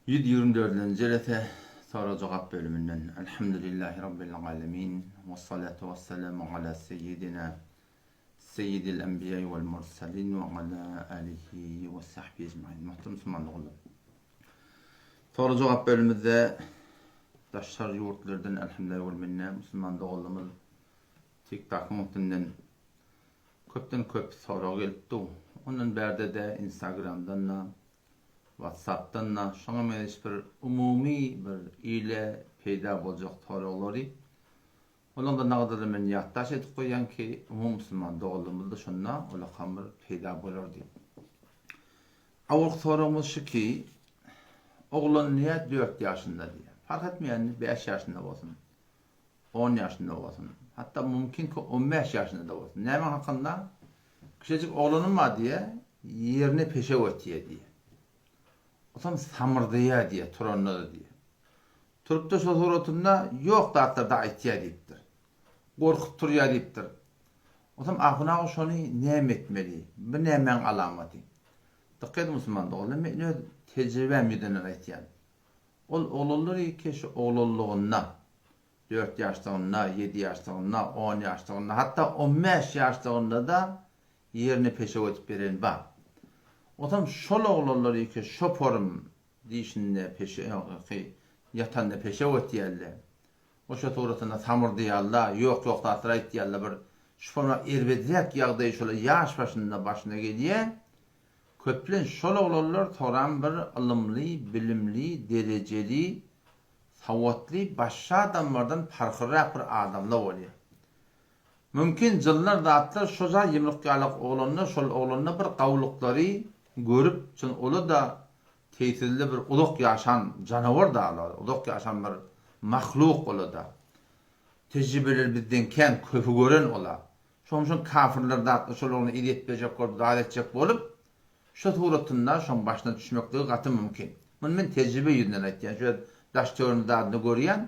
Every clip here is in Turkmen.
124-nji jelese sorag-jogap bölüminden. Elhamdülillahi Rabbil alemin. Vessalatu vesselamu ala seyyidina seyyidil enbiýa vel mursalin ve ala alihi ve sahbihi ecmain. Muhterem Müslüman doganlar. Sorag-jogap bölümimizde daşary ýurtlardan elhamdülillah vel minne Müslüman doganlarymyz TikTok'yň üstünden köpden köp sorag gelipdi. Ondan bärde-de Instagramdan da Whatsappdan-da şoňa meňzeş bir umumy bir ile peýda boljak soraglary olaňda nagdada men ýatdaş edip goýýan ki umumy musulman doganlarymyzda şonda ulakam bir peýda bolar diýip. Awalky soragymyz şu ki oglan niýe dört ýaşynda diýýär. Parh etmeýän bäş ýaşynda bolsun. On ýaşynda bolsun. Hatda mümkinki on bäş ýaşynda-da bolsun. Näme hakynda? Kiçijik oglanym bar diýýär, ýerine peşew etýär diýýär. Otam samyrdaýar diýýär, turanda-da diýýär. Turupda şo suratynda ýok zatlar-da aýtýar diýipdir. Gorkup turýar diýipdir. Otam ahun aga şony näme etmeli? Bu nämäň alamaty? Dykgat ediň musulman doganlar, men öz tejribäm ýüzünden aýtýan. Ol oglanlar ýeke şu oglanlygynda, dört ýaşlygynda, ýedi ýaşlygynda, on ýaşlygynda, hatda on bäş ýaşlygynda-da ýerine peşew edip beren bar. Otam şol oglanlar ýeke şoporym dişinde peşew, ýatanda peşew etýärler. Oşa suratynda samyrdaýarlar, ýok-ýok zatlar aýtýarlar, bir şuporma erbedräk ýagdaý şolar ýaş başynda başyna gelýär. Köplenç şol oglanlar soran bir ylymly, bilimli, derejeli, sowatly başga adamlardan parhlyrak bir adamlar bolýar. Mümkin jynlar zatlar şoja ýumruk ýalak oglanda şol oglanda bir gawulyklary görüp çyn ola-da teýsizli bir uzak ýaşan janawar da uzak ýaşan bir mahluk ola-da. Tejribeleri bizden kän köpi gören ola. Şonuň üçin kafirler zatly şol ogla ezýet berjek bolup, zat etjek bolup, şu suratynda şoň başyna düşmekligi gaty mümkin. Muny men tejribe ýüzünden aýtýan, şu öz daş-töweregimde zadyny görýän.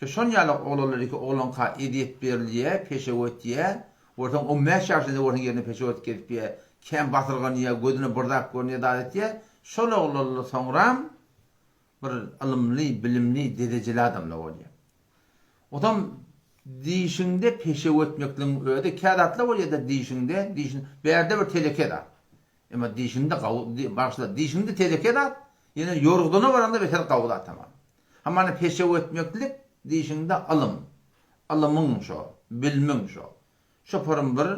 Ki şon ýaly oglanlar iki oglanka ezýet berilýä, peşew etýä, görseň on bäş ýaşynda görseň ýerine peşew edip gezip ýä, kän basyrganýa, gözüne bir zat görünýä zat etýä, şol oglanlar soňram bir ylymly, bilimli, derejeli adamlar bolýar. Otam dişiňde peşew etmekligiň özi kä zatlar bolýar-da dişiňde, dişiň bärde bir teleke zat. Emma dişiňde gawy, bagyşla, dişiňde teleke zat, ýene ýorgudana baranda beter gawy zat tamam. Hamana peşew etmeklik dişiňde ylym. Ylymyň şo, bilimiň şo. Şoparym bir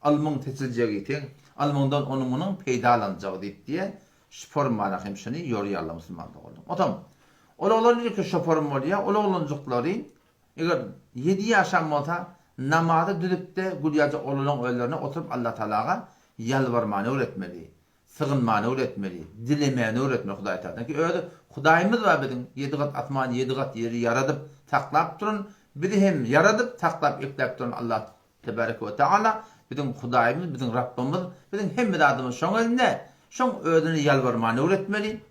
ylmyň seçiljegi seň ylmyňdan onuň munuň peýdalanjagy diýip diýe şoparym bar ahym şuny ýorýarlar musulman doganlar. Otam ol oglan ilki şoparym bolýa ol oglanjyklary eger ýedi ýaşam bolsa namazy düzüpde gülýajak oglanlaň özlerine oturyp Allatalaga ýalbarmany öwretmeli. Sygynmany öwretmeli, dilemäni öwretmeli Hudaý Tagaladan ki özi Hudaýymyz bar biziň ýedi gat asmany ýedi gat ýeri ýaradyp saklap duran bizi hem ýaradyp saklap ekläp duran Allah Tebareke we Tagala biziň Hudaýymyz biziň Rabbymyz biziň hemme zadymyz şoň elinde şoň özüne ýalbarmany öwretmeli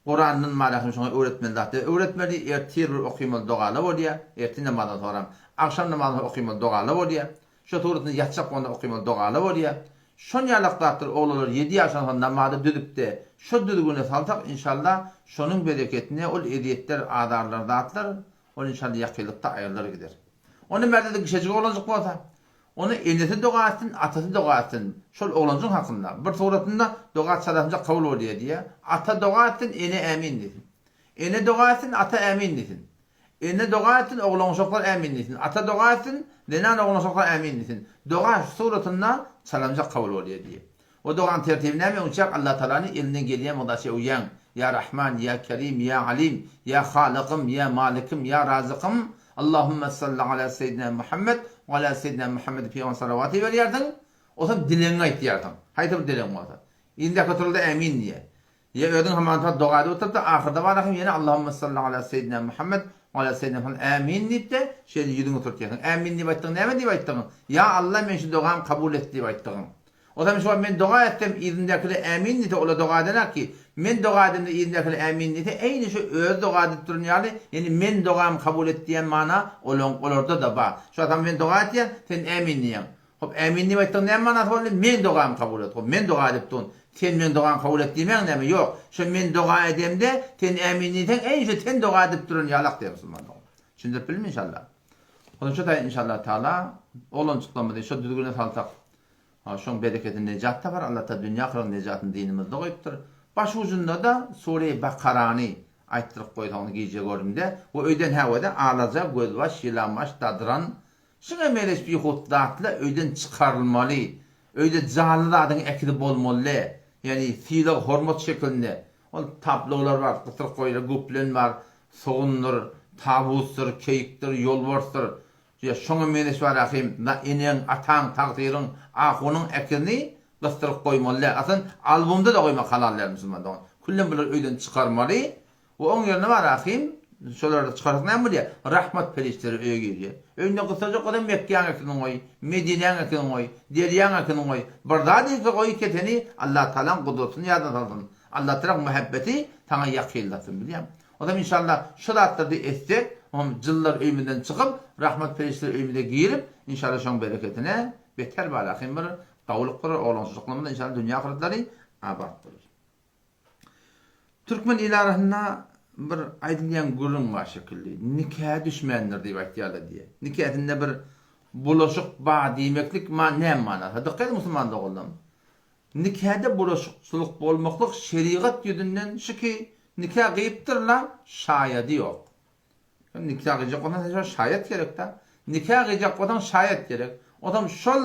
Kurandan marasyny şoňa öwretmeli zatlar öwretmeli ertir bir okymaly dogalar bolýar ertir namazdan soram agşam namazyndan soň okymaly dogalar bolýar Şo suratyny ýatjak bolanda okymaly dogalar bolýa. Şon ýalak zatlar oglanlar ýedi ýaşdan soň namazy düzüpde şo düzgüne salsak inşallah şonuň bereketine ol ezýetler azarlar zatlar ol inşallah ýakynlykda aýrylar gider. Onda bärde-de kişejik oglanjyk bolsa ony enesi doga etsin atasy doga etsin şol oglanjyň hakynda bir suratynda doga çalasynja kabul bolýa diýýä ata doga etsin ene ämin diýsin. Ene doga etsin ata ämin diýsin. Ene doga etsin, oglan-uşaklar ämin diýsin. Ata doga etsin, zenan oglan-uşaklar ämin diýsin. Doga şu suratynda çalamjak kabul bolýar diýýär. O doganyň tertibi näme? Öňçäk Allatalany elinden gelýän mugdaça öwýäň. Ýa Rahman, ýa Kerim, ýa Alim, ýa Halygym, ýa Malikim, ýa Razykym, Allahümme salli ala seýidina Muhammed we ala seýidina Muhammed diýip pygamber salawat iberýärsiň. Onsoň dilegiňi aýtýarsyň. Haýsy bir dilegiň bolsa. Indäki oturylda ämin diýýär. Ýa özüň hamana doga edip oturypda ahyrda bar ahim ýene Allahumma salli ala seýidina Muhammed we ala seýidina Muhammed ämin diýipde şeýle ýüzüňi sürtýärsiň. Ämin diýip aýtdygyň näme diýip aýtdygyň? Ýa Alla men şu dogamy kabul et diýip aýtdygyň. O zaman şu wagt men doga etsem yzyndakiler ämin diýse ola doga edenak ki men doga edemde yzyndakiler ämin diýse eýni şu özi doga edip duran ýaly ýani men dogamy kabul et diýen mana olaň olarda-da bar. Şu wagt men doga etýän sen ämin diýýäň. Hop, ämin diýip aýtdygyň näme manasy boldy? Meň dogamy kabul et. Hop, men doga edip durun. Sen meň dogamy kabul et diýmäň näme? Ýok. Şo men doga edemde, sen ämin diýseň, eý şo sen doga edip duran ýalak diýýär musulman dogan. Düşündirip bildim inşallah. Ondan şo taý inşallah taala oglanjyklarymyzy şo düzgüne salsak, şoň bereketini nejat tapar. Allah taala dünýä ahyret nejatyny dinimizde goýupdyr. Baş ujunda-da Sure-i Bakarany aýtdyryp goýsaňyz gije görümde we öýden häwede alaja, gözbaş, ýylanbaş, dadran, Şuňa meňzeş bihut zatla öýden çykarylmaly. Öýde janly zadyň äkidi bolmaly. Ýagny sylag hormat şekilinde. Ol tablolar bar, gysyryk goýlar, guplen bar, sugundyr, tawusdyr, keýikdir, ýolbarsdyr. Ýa şoňa meňzeş bar ahym, eneň, ataň, tagsyryň, ahunyň äkidini gysdyryp goýmaly däl. Aslyn albomda-da goýmak halal däl musulman dogan. Küllem bulary öýden çykarmaly. We oň ýerine bar ahym, şolary çykarsak näme bolýar? Rahmat perişdeleri öýe girýär. Öýünde gysajak bolsaň Mekgäň ekini goý, Medinäň ekini goý, derýaň ekini goý. Bir zat ilki goý ki seni Allatagalaň gudratyny ýadyna salsyn. Allatagalaň muhabbeti saňa ýakynlasyn bilýäňmi? Onsoň inşallah şu zatlary etsek, oňam jynlar öýümizden çykyp, rahmat perişdeleri öýümize girip, inşallah şoň bereketine beter bar ahym bir gowulyk bolar, oglançylyklarymyz inşallah dünýä ahyretlary abat bolar. Türkmen il arasynda bir aýdylýan gürrüň bar şekilli. Nikä düşmändir diýip aýtýarlar diýýär. Nikäsinde bir bulaşyk bar diýmeklik näme manasy? Dykgat ediň musulman doganlarym. Nikäde bulaşykçylyk bolmaklyk şerigat ýüzünden şuki nikä gyýypdyrla şaýady ýok. Nika gyýjak bolsaň sen şol şaýat gerekdä. Nika gyýjak bolsaň şaýat gerek. Onsoň şol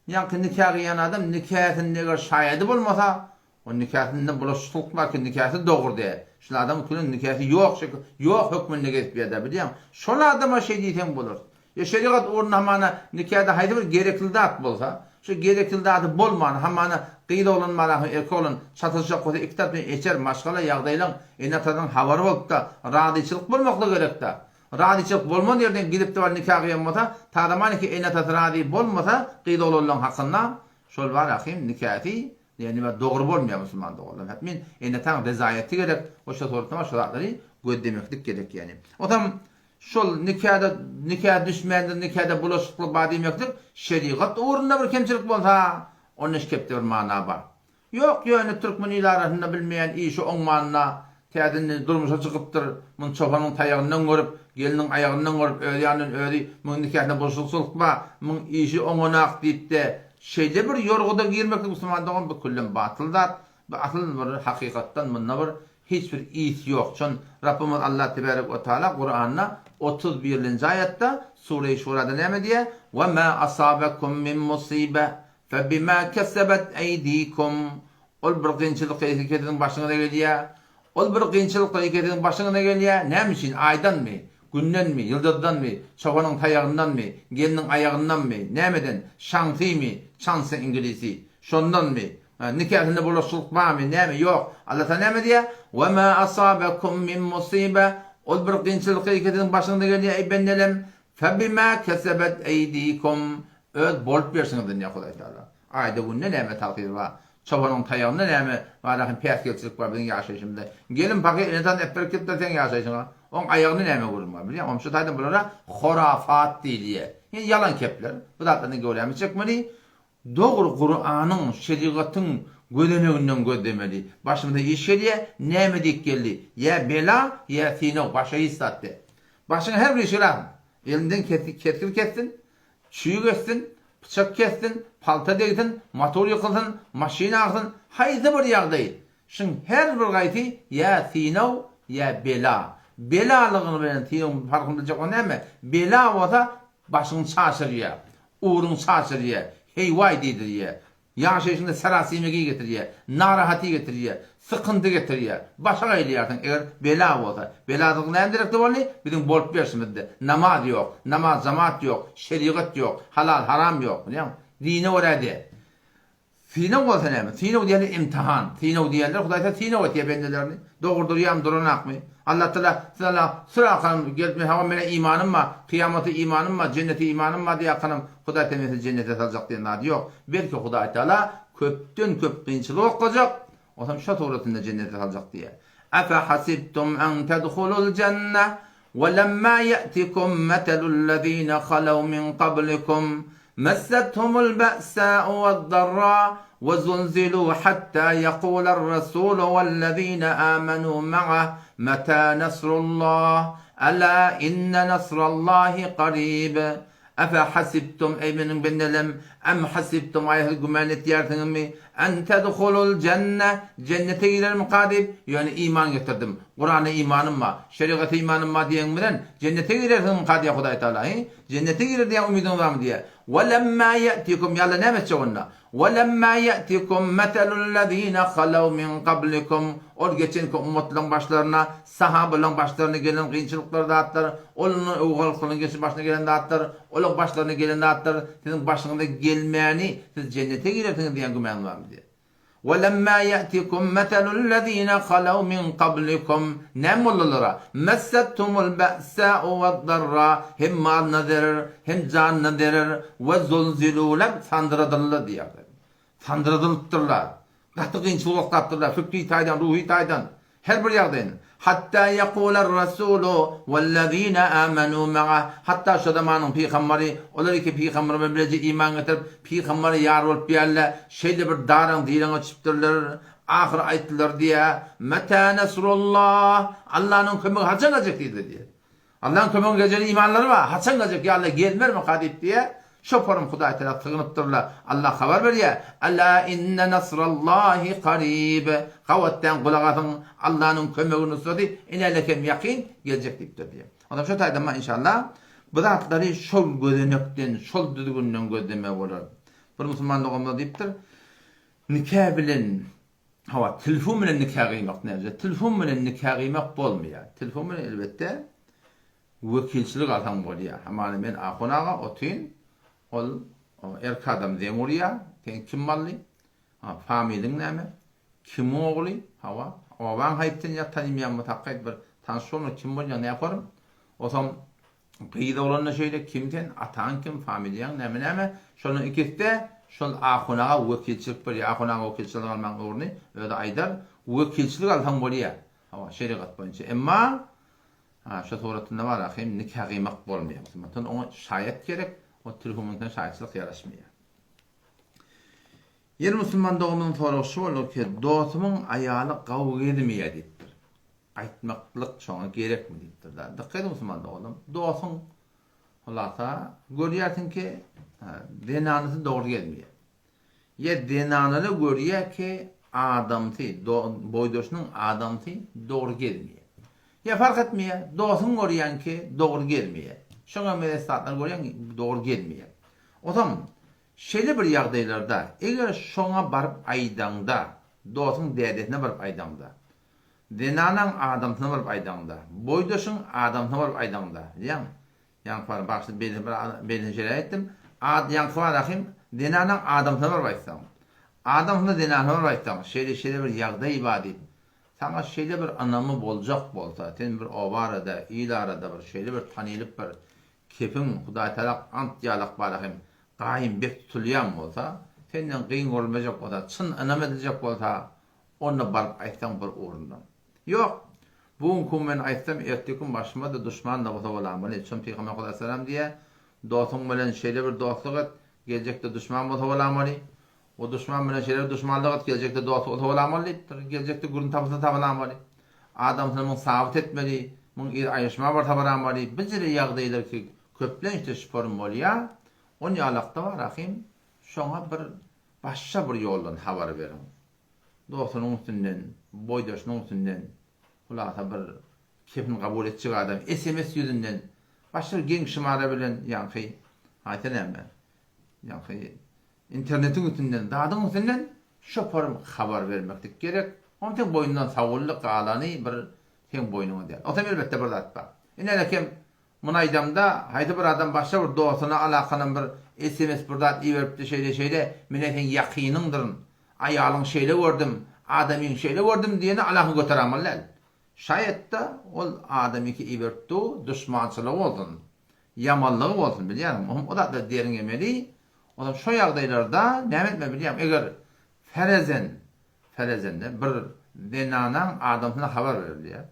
ýaňky nika gyýan adam nikäsinde eger şaýady bolmasa, o nikäsinde bulaşyklyk bar ki nikäsi dogry däl. Şol adamyň külen nikäsi ýok şekil, ýok hökmünde gezip ýörde bilýäňmi? Şol adama şeý diýseň bolar. Ýa şerigat ugrunda hamana nikada haýsy bir gerekli zat bolsa, şu gerekli zady bolman, hamana gyz oglan bar ahym erkek oglan çatyşjak bolsa iki tarapdan eçer maşgala ýagdaýlaň ene-atadan habary bolupda razyçylyk bolmaklygy gerekda. Razyçylyk bolman ýerden gidipde bar nika gyýan bolsa, tazamaniki ene-atasy razy bolmasa gyz oglanlaň hakynda şol bar ahym nikasy ýa nime dogry bolmaýar musulman doganlar. Hatmin ene-ataň rezaýaty gerek, oşa suratda bar şo zatlary gözlemeklik gerek ýani. Otam Şol nikada nika düşmändir, nikada bulaşyklyk bar diýmeklik şerigat ugrunda bir kemçilik bolsa, onda şu kepde bir mana bar. Ýok, ýöne türkmen il arasynda bilmeýän işi oňmanda, täze indi durmuşa çykypdyr, muny çopanyň taýagyndan görüp, gelniň aýagyndan görüp, öz ýanyndan özi muň nikasyna bulaşykçylyk bar, muň işi oňanak diýip-de, şeýle bir ýorguda girmeklik musulman dogan bu küllem batyl zat, bu asyl bir hakykatdan munda bir Hiç bir is ýok. Şon Rabbymyz Allah Tebarek we Taala Kuranda 31-nji aýatda Sure-i Şurada näme diýýär? We ma asabekum min musibe fe bima kesebet eydikum. Ol bir kynçylyk ýeke siziň başyňyza gelýär. Ol bir kynçylyk ýeke siziň başyňyza gelýär. Näme üçin? Aýdanmy? Gündenmi? Ýyldyzdanmy? Çobanyň taýagyndanmy? Gelniň aýagyndanmy? Nämeden? Şaňsymy? Çansy iňlisi. Şondanmy? Nikasynda bulaşyklyk barmy, näme, ýok. Allah Taala näme diýýär? Wa ma asabekum min musibe. Ol bir kynçylyk ýeke siziň başyňyza gelýär, eý bendelem. Fe bima kesebet eydikum. Öz bolup berşiňizden diýýär Hudaý Taala. Aýda günde näme tagsyr bar? Çobanyň taýagynda näme bar ahim päsgelçilik bar biziň ýaşaýşymyzda. Gelin pahyr ene-atany äpberip gelipdir seň ýaşaýşyňa. Oň aýagynda näme gürrüň bar bilýäňmi? Oň şu taýdan bulara horafat diýilýär. Ýani ýalan kepler. Bu zatlardan göwrämizi çekmeli. Dogry Kuranyň, şerigatyň gözeneginden gözlemeli. Başymyza iş gelýä, näme diýip geldi? Ýa bela, ýa synag, başga hiç zat däl. Başyňa her bir iş geläsin. Elinden kesgir kessin, çüý kessin, pyçak kessin, palta degsin, motor ýykylsyn, maşyn agsyn, haýsy bir ýagdaý. Şuň her bir gaýsy ýa synag, ýa bela. Belalygyny bilen synagyň parhyny biljek bolsaň näme? Bela bolsa başyňy çaşyrýar. Ugruňy çaşyrýar, heý-waý diýdirýär. Ýaşaýşyňda sarasimegi getirýär, narahaty getirýär, sykynty getirýär. Başa gaýylýarsyň, eger bela bolsa. Belasyzlyk näme derekde boldy? Biziň bolup berşimizde. Namaz ýok, namaz-jamaat ýok, şerigat ýok, halal-haram ýok. Bilýäňmi? Dine görä däl. Synag bolsa näme? Synag diýende imtihan. Synag diýenler Hudaý Taala synag etýär bendelerini. Dogry durýarmy, duranakmy? Allah Taala siz Allah surakanam gelip men hawa mena imanym bar, kyýamata imanym bar, jennete imanym bar diýýärkanam Hudaý Taala men seni jennete saljak diýen zady ýok. Belki Hudaý Taala köpden köp kynçylyk okajak, Onsoň şo suratynda jennete saljak diýýär. Efe hasibtum en tedhulul jenne we lemma ýe'tikum metelul lezine halew min kablikum. Messethumul ba'sa'u wed-darra we zulzilu hatta yekuler-rasulu wellezine amenu ma'ah meta nasrullah Ela inne nasrallahi garib. Efe hasibtum, eý meniň bendelem, em hasibtum, aýa siz güman etýärsiňizmi, en tedhulul jenne, jennete girermika diýip, ýöne iman getirdim, Kurana imanym bar, şerigata imanym bar diýeň bilen, jennete girersiňmika diýýär Hudaý Tagala, hy? Jennete girer diýen umydyňyz barmy diýýär. Ve lemma ýe'tikum, ýa Alla näme etjek onda? Welemma ýe'tikum meselul-lezine halaw min kablikum, Ol geçenki ummatlaryň başlaryna, sahabalaryň başlaryna gelen kynçylyklar zatlar, olardan öň halklaryň geçen başyna gelen zatlar, olaryň başlaryna gelen zatlar siziň başyňyza gelmäni siz jennete girersiňiz diýen güman barmy diýýär. Welemma ýe'tikum meselul-lezine halaw min kablikum, Näme boldy olara? Messethumul ba'sa'u wed-darra, hem malyna zerer, hem janyna zerer, we zulzilular, sandyradyldylar diýýär. Sandyradylypdyrlar. Gaty kynçylyk oklapdyrlar, fikri taýdan, ruhy taýdan, her bir ýagdaýynda. Hatda ýekuler-rasulu wellezine amenu ma'a, hatda şo zamanyň pygambary, olar iki pygamber bilen bileje iman getirip, pygambere ýar bolup ýärler, şeýle bir daraň-direňe düşüpdirler, Ahyry aýtdylar diýýär, Meta nasrullah, Allanyň kömegi haçan geljek diýdiler diýýär. Allanyň kömeginiň geljegine imanlary bar, haçan geljek, ýa Alla gelmermika diýip diýýär. Şoparym Hudaý tarap sygynypdyrlar. Alla habar berýär, Ela inne nasrallahi karib, Gabatdan gulak asyň, Allanyň kömegi nusrady inälekem ýakyn geljek diýipdir diýýär. Onsoň şo taýdan inşallah bu zatlary şol gözenekden, şol düzgünden gözlemeli bolar. Bir musulman doganymyz diýipdir, Nika bilen, hawa, telefon bilen nika gyýmak näme? Telefon bilen nika gyýmak bolmaýar. Telefon bilen elbetde wekilçilik alsaň bolýar. Hamana men Ahun aga otyn, ol erkek adam zeň urýar, sen kim bally? Ha, familiň näme? Kimiň ogly? Hawa, obaň haýsy sen ýa tanymýan bolsa hakyt bir tanyş bolma, kim bolýaň, näme Osam Gyz oglanda şeýle kim sen, ataň kim, familiýaň näme näme, şolaryň ikiside şol ahun aga wekilçilik berýär, ahun aga wekilçilik almagyň ugruny özi aýdar, wekilçilik alsaň bolýar, hawa şerigat boýunça, emma ha şo suratynda bar ahym nika gyýmak bolmaýar, musulmandan oňa şaýat gerek, o tilhumyňdan şaýatçylyk ýaraşmaýar. Ýene musulman doganymyzyň soragy şu boldy ki, dosumyň aýaly gawy gezmeýär diýipdir. Aýtmaklyk şoňa gerekmi diýipdir-de. Dykgat ediň musulman doganym, dosuň hulasa görýärsiň ki, zenanysy dogry gezmeýär. Ýa zenanany görýär ki, adamsy, boýdaşynyň adamsy dogry gezmeýär. Ýa fark etmeýär, dosuň görýäň ki, dogry gezmeýär. Şoňa meňzeş zatlar görýäň, dogry gezmeýär. Onsoň şeýle bir ýagdaýlarda, eger şoňa baryp aýdaňda, dosuň dädesine baryp aýdaňda, Zenanaň adamsyna baryp aýdaňda, boýdaşyň adamsyna baryp aýdaňda, diýýäňmi? Ýaňky bar, bagyşla beýle bir beýlesini şeýle aýtdym. Ad ýaňky bar ahym, zenanaň adamsyna baryp aýtsaň, adamsyna zenanyna baryp aýtsaň, şeýle şeýle bir ýagdaý bar diýip, saňa şeýle bir ynamy boljak bolsa, sen bir oba arada, il arada bir şeýle bir tanylyp bir kepiň Hudaýtagala ant ýalak bar ahym, gaýym bek tutulýan bolsa, senden gyn görülmejek bolsa, çyn ynam ediljek bolsa, Onda baryp aýtsaň bir ugrundan. Ýok! Bu günki men aýtsam, erteki gün başyma-da duşman-da bolsa bolamaly. Çyn Pygamber Hudaýsalam diýýär, Dostuň bilen şeýle bir dostluk et, geljekde duşman bolsa bolamaly. O duşman bilen şeýle bir duşmanlyk et, geljekde dost bolsa bolamaly diýipdir. Geljekde gürrüň tapylsa tapylamaly. Adamsyna muň sabyt etmeli, muň yzy aýryşma barsa baramaly. Bijire ýagdaýlar ki, köplenç-de şuporym bolýar. On ýalakda bar ahym, şoňa bir başga bir ýoldan habar beriň. Dostunyň üstünden, boýdaşynyň üstünden, hulasa bir kepin kabul etjek adam sms ýüzünden başga bir geň şymara bilen ýaňky haýsy näme ýaňky internetiň üstünden zadyň üstünden şoparym habar bermeklik gerek. Ony seň boýundan sawuldy galany bir seň boýnuňa däl. Osam elbetde bir zat bar. Ine kem Muny aýdamda, haýsy bir adam başga bir dostuna alakanam bir sms bir zat iberipdi şeýle şeýle, menä seň ýakynyňdyryn, aýalyň şeýle gördüm, adamyň şeýle gördüm diýeni alakan göteramaly däl. Şaýatda ol adamyňky iberip dur, duşmançylygy bolsun, ýamanlygy bolsun bilýäňmi, ohm o zatlary derňemeli, onam şo ýagdaýlarda näme etmeli bilýäňmi, eger ferezen, ferezende bir zenanaň adamsyna habar berilýär,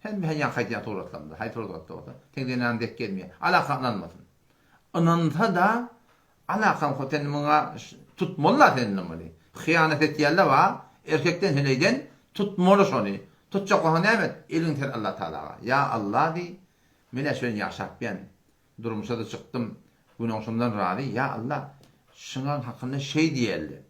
Sen men ýaňky aýdýan suratlarymda, haýsy bir suratda bolsa, seň zenanyň dek gezmeýär. Alaka ynanmasyn. Ynansa-da, Alakaň hok sen muňa tutmaly-la sen indi muny. Hyýanat etýänler bar, erkekden heleýden tutmaly şony. Tutjak bolsaň näme et? Eliňi ser Allah Tagalaga. Ýa Allah diý, men-ä şöýle ýaşap ýan. Durmuşa-da çykdym, gün-ogşamdan razy. Ýa Allah, şyňaň hakynda şeý diýerler.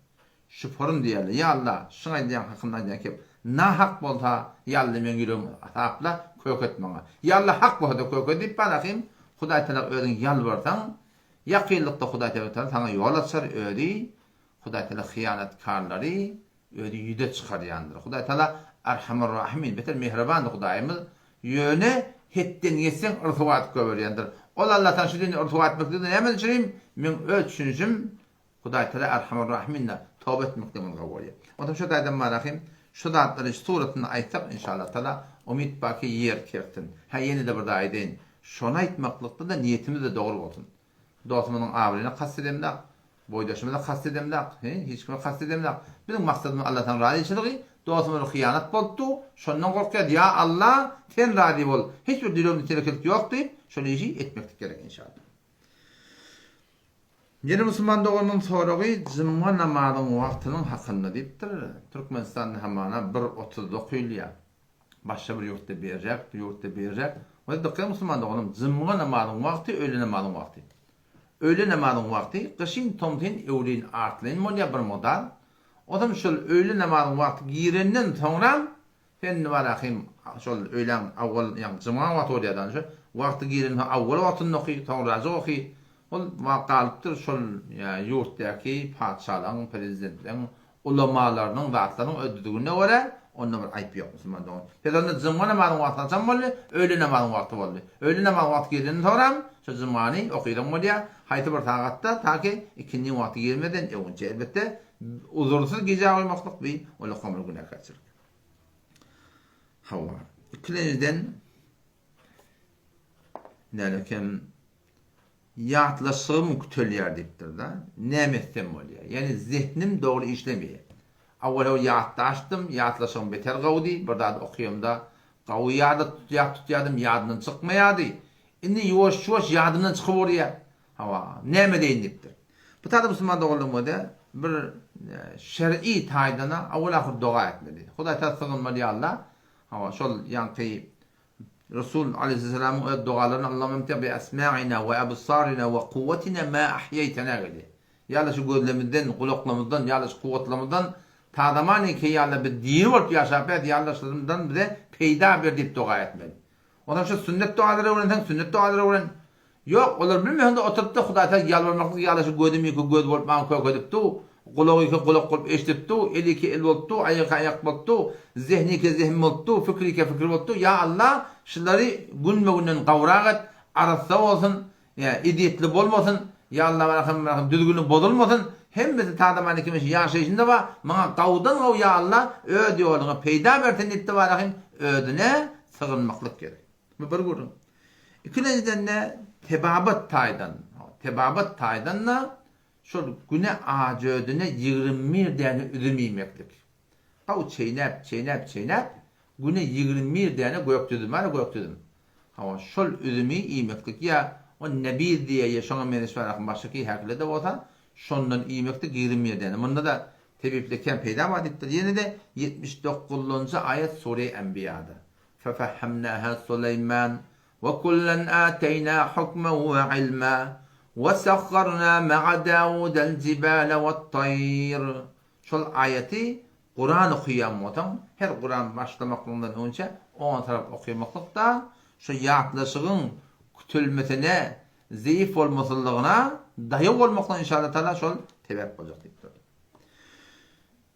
Şuporyn diýerler. Ýa Alla, şyň aýdýan hakynda aýdýan kep nahak bolsa, ýa Alla meň ýüregimi sapla, kök et maňa. Ýa Alla hak bolsa-da kök et diýip barahym, Hudaý Tagala özüň ýalbarsaň, ýakynlykda Hudaý Tagala saňa ýol açar, özi Hudaý Tagala hyýanatkarlary özi ýüze çykarýandyr. Hudaý Tagala Arhamur Rahimin, beter mähribandyr Hudaýymyz, ýöne hetden geçseň ryswa edip goýberýändir. Ol Alladan şu dünýede ryswa etmeklikde näme düşüneyim? Meň öz düşünişim Hudaý Tagala Erhamur Rahiminde toba etmekde muny gowy görýär. Onsoň şu taýdan Barahym şu zatlary suratynda aýtsak inşallah Tagala umyt bar ki ýer kertsin. Hä ýene-de bir zat aýdaýyn. Şony aýtmaklykda-da niýetimiz-de dogry bolsun. Dostumyzyň abraýyna kast edemzak, boýdaşymyza kast edemzak, he, hiç kime kast edemzak. Biziň maksadymyz Allahdan razyçylygy, dostumyza hyýanat bolupdy, şondan gorkýas, ýa Allah sen razy bol, hiç bir ýüregimde telekelik ýok diýip, şol işi etmeklik gerek inşallah. Ýene musulman doganyň soragy jumga namazyň wagtynyň hakynda diýipdir. Türkmenistanda hamana bir otuzda okylýar. Başga bir ýurtda berjek, bu ýurtda berjek. Ony dykgat musulman doganym, jumga namazyň wagty öýle namazyň wagty. Öýle namazyň wagty gyşyn, tomsyn, öwlin, artlaýyn bolýar bir mugdar. Ozam şol öýle namazyň wagty girenden soňram Sen indi barahym şol öýläň awwal ýagny jyma wagty bolýar da şo wagty giren soň awwal wagtynda oky soňrajyk oky ol wagt galypdyr şol ýurtdaky patyşalaryň prezidentleň ulamalarynyň zatlarynyň öz düzgünine görä onda bir aýp ýok musulman dogan pes onda jyma namazyň wagty haçan boldy öýle namazyň wagty boldy öýle namazyň wagty girenden soňram şo jymany okysaň bolýar haýsy bir sagatda ta ki ikindiň wagty girmeden öňünçe elbetde uzursyz gijä goýmaklyk bi ol okamly günäkärçilik. Hawa. Ikilenjiden nälekem ýatlaşygym kütelýär diýipdir-de. Näme etsem bolýar? Ýagny zehnim dogry işlemeýär. Awal ýatdaşdym, ýatlaşygym beter gowudy, bir zady okaýamda gawy ýada tutýap tutýardym, ýadymdan çykmaýardy. Indi ýuwaş-ýuwaş ýadymdan çykyp urýar. Hawa, näme edeýin diýipdir. Bu taýda musulman doganlarymyza bir şer'i taýdan awal-ahyr doga etmeli. Hudaý Tagala sygynmaly ýa Allah. Hawa, şol ýaňky Resul aleýhissalamyň öz dogalaryny Allahumma bi asma'ina we absarina we kuwwatina ma ahýaýtana gelýär. Ýa Allah şu gözlemizden, gulaklarymyzdan, ýa Allah şu kuwwatlarymyzdan ta zamany ki ýa Allah biz diri bolup ýaşap ýa Allah şundan bize peýda ber diýip doga etmeli. Onsoň şu sünnet dogalary öwrenseň, sünnet dogalary öwren. Ýok, olar bilmeseň-de oturyp-da Hudaýa ýalbarmaklyk ýaly şu gözüm ýeke göz bolup maňa kök edip dur, gulagy ýeke gulak bolup eşidip dur, eli ýeke el bolup dur, aýagy ýeke aýak bolup dur, zehni ýeke zehin bolup dur, pikiri ýeke pikir bolup dur, ýa Alla, şulary günbe-günden gowrak et, arassa bolsun, Ýa ezýetli bolmasyn, ýa Alla barahym düzgüni bozulmasyn, hemmesi tadamany kimiş ýaşaýşynda bar, maňa gawudan gaw ýa Alla öz ýoluňa peýda ber sen diýipdi barahym özüne sygynmaklyk gerek. Bu bir gürrüň. Ikilenjiden-de tebabat taýdan, tebabat taýdan-da şol güne ajy-ödüne 21 däne üzüm iýmeklik. Gawy çeýnäp, çeýnäp, çeýnäp, güne 21 däne gök düzüm bar, gök düzüm. Hawa, şol üzümi iýmeklik ýa o nebiz diýýär ýa şoňa meňzeş barakyň başgaky häkile-de bolsa, şondan iýmeklik 20 ýerdäni. Munda-da tebipde kän peýda bar diýipdir. Ýene-de 79-njy aýat Sure Enbiýada. Fefehhemnaha Suleýman we kullen ateýna hukmen we ilma we sahharna ma'a Dawudel jibale wet-taýr. Şol aýaty Kuran okaýan bolsaň, her Kuran başlamaklygyňdan öňçe oňa tarap okamaklyk-da, şu ýatlaşygyň kütelmesine, zeýif bolmasynlygyna daýaw bolmaklygyna inşallah taala şol sebäp boljak diýipdir.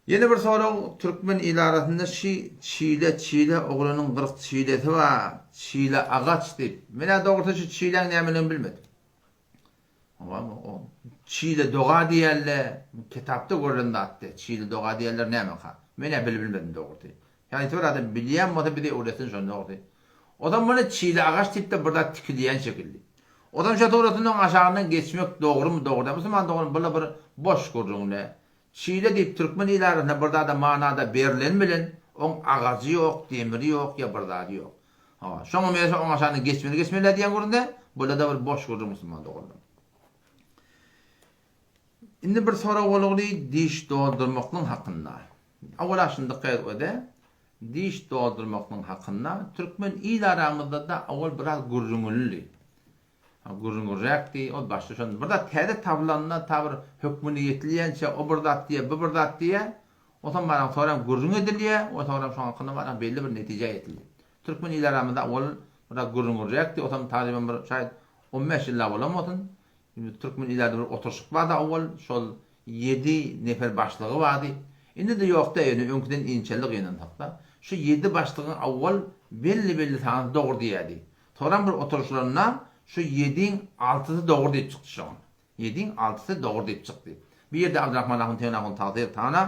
Ýene bir sorag, türkmen il arasynda şi çile, çile oglanyň 40 çilesi bar, çile agaç diýip. Men-ä dogrusy şu çiläň nämeligini bilmedim. Çile doga diýerler, kitapda görlen zatdy. Çile doga diýerler nämeka? Men-ä bilip bilmedim dogrusy. Ýagny bir adam bilýän bolsa bize öwretsin şony dogrusy. Ozam muny çile agaç tipde bir zat tikilýän şekilli. Ozam şo suratynyň aşagyndan geçmek dogrumy dogry däl. Musulman dogan bula bir boş gürrüňle. Çile diýip türkmen il arasynda bir zada manada berlen bilen oň agajy ýok, demiri ýok ýa bir zady ýok. Hawa, şoňa meňzeş oň aşagyndan geçmeli geçmeli diýen gürrüňde, bula-da bir boş gürrüň musulman doganlar. Indi bir sorag bolugly diş doldurmaklyň hakynda. Owala şuny dykgat et öde, diş doldurmaklyň hakynda türkmen il aramyzda-da owal biraz gürrüňildi. Gürrüňräkdi, ol başda şonda bir zat täze tabylanda ta bir hökmüne ýetilýänçä o bir zat diýýär, bu bir zat diýýär. Onsoň baran soram gürrüň edilýär, onsoň soram şoň hakynda baran belli bir netijä ýetilýär. Türkmen il aramyzda owal biraz gürrüňräkdi, onsoň tagryban bir şaýat 15 ýyllap bolan bolsun, Türkmen ilerde bir oturyşyk bardy owal, şol ýedi nefer başlygy bardy. Indi-de ýok-da, ýöne öňküden inçeldi gynansak-da. Şu ýedi başlygyň owal belli-belli sanysy dogry diýýärdi. Soňram bir oturyşlarynda şu ýediň altysy dogry diýip çykdy şoňa. Ýediň altysy dogry diýip çykdy. Bir ýerde Abdyrahman ahun Tegin ahun tagsyr tana,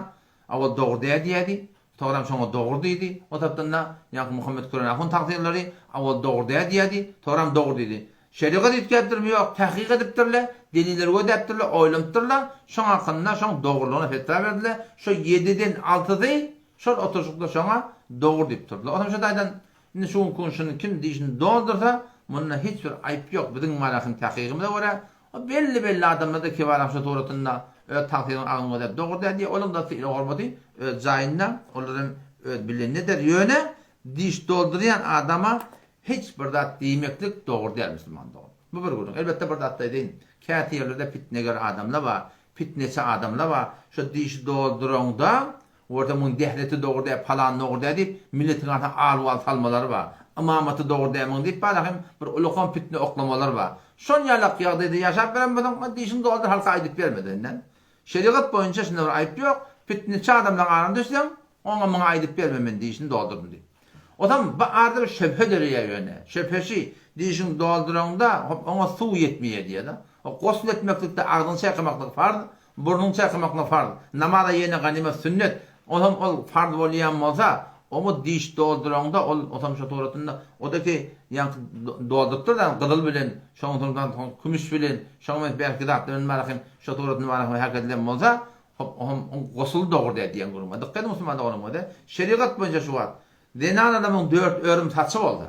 owal dogry däl diýýärdi. Soňram şoňa dogry diýdi. O tarapdan-da ýaňky Muhammet Küren ahun tagsyrlary owal dogry däl diýýärdi. Soňram dogry diýdi. Şerigat üýtgäpdirmi? Ýok. Tahkyk edipdirler, delilleri gözläpdirler, oýlanypdyrlar. Şoň hakynda şoň dogrulygyna fetwa berdiler. Şo ýediden altysy şol oturyşykda şoňa dogry diýip durdylar. Onsoň şo taýdan indi şu günki gün şuny kim dişini doldursa, munda hiç bir aýyp ýok. Biziň malahym tahkygymyza görä, O belli-belli adamlar-da Kebaram şo suratynda öz tagsyrynyň agyny gözläp dogry däl diýýär. Olaň da sylag-hormaty öz jaýynda, olar hem öz bilenini eder. Ýöne diş doldurýan adama hiç bir zat diýmeklik dogry däl musulman dogan. Bu bir gürrüň. Elbetde bir zat-da aýdaýyn. Käte ýerlerde pitneger adamlar bar, pitneçi adamlar bar. Şo dişi dolduraňda Orda muň dehleti dogry däl, palan dogry däl diýip, milletiň arasynda al-wal salmalary bar. Ymamaty dogry däl muň diýip bala hem bir ulakan pitne oklamalary bar. Şon ýalak ýagdaýda ýaşap beren bolsaň, o dişiňi doldur halka aýdyp berme senden. Şerigat boýunça şunda bir aýyp ýok. Pitneçi adamlaň arasyna düşseň, oňa muňa aýdyp berme men dişini doldurdym diýip. Ozam bu arada bir şöbhe döreýär ýöne. Şöbhe şi, dişiňi dolduraňda hop oňa suw ýetmeýär diýýär-de. O gosl etmeklikde agzyňy çaýkamaklyk farz, Burnuňy çaýkamaklyk farz. Namaz-a ýene ganymat sünnet. Onam ol farz bolýan bolsa, oňa diş dolduraňda ol osam şo suratynda odaki ýaňky doldurypdyr da gyzyl bilen, şoň soňdan soň kümüş bilen, şoň bilen belki zatlar bilen barahym şo suratynda barahym hak edilen bolsa, hop ohm oň gosuly dogry däl diýen gürrüň bar. Dykgat ediň musulman doganlarym bolsa, şerigat boýunça şu wagt zenan adamyň dört örüm saçy bolsa,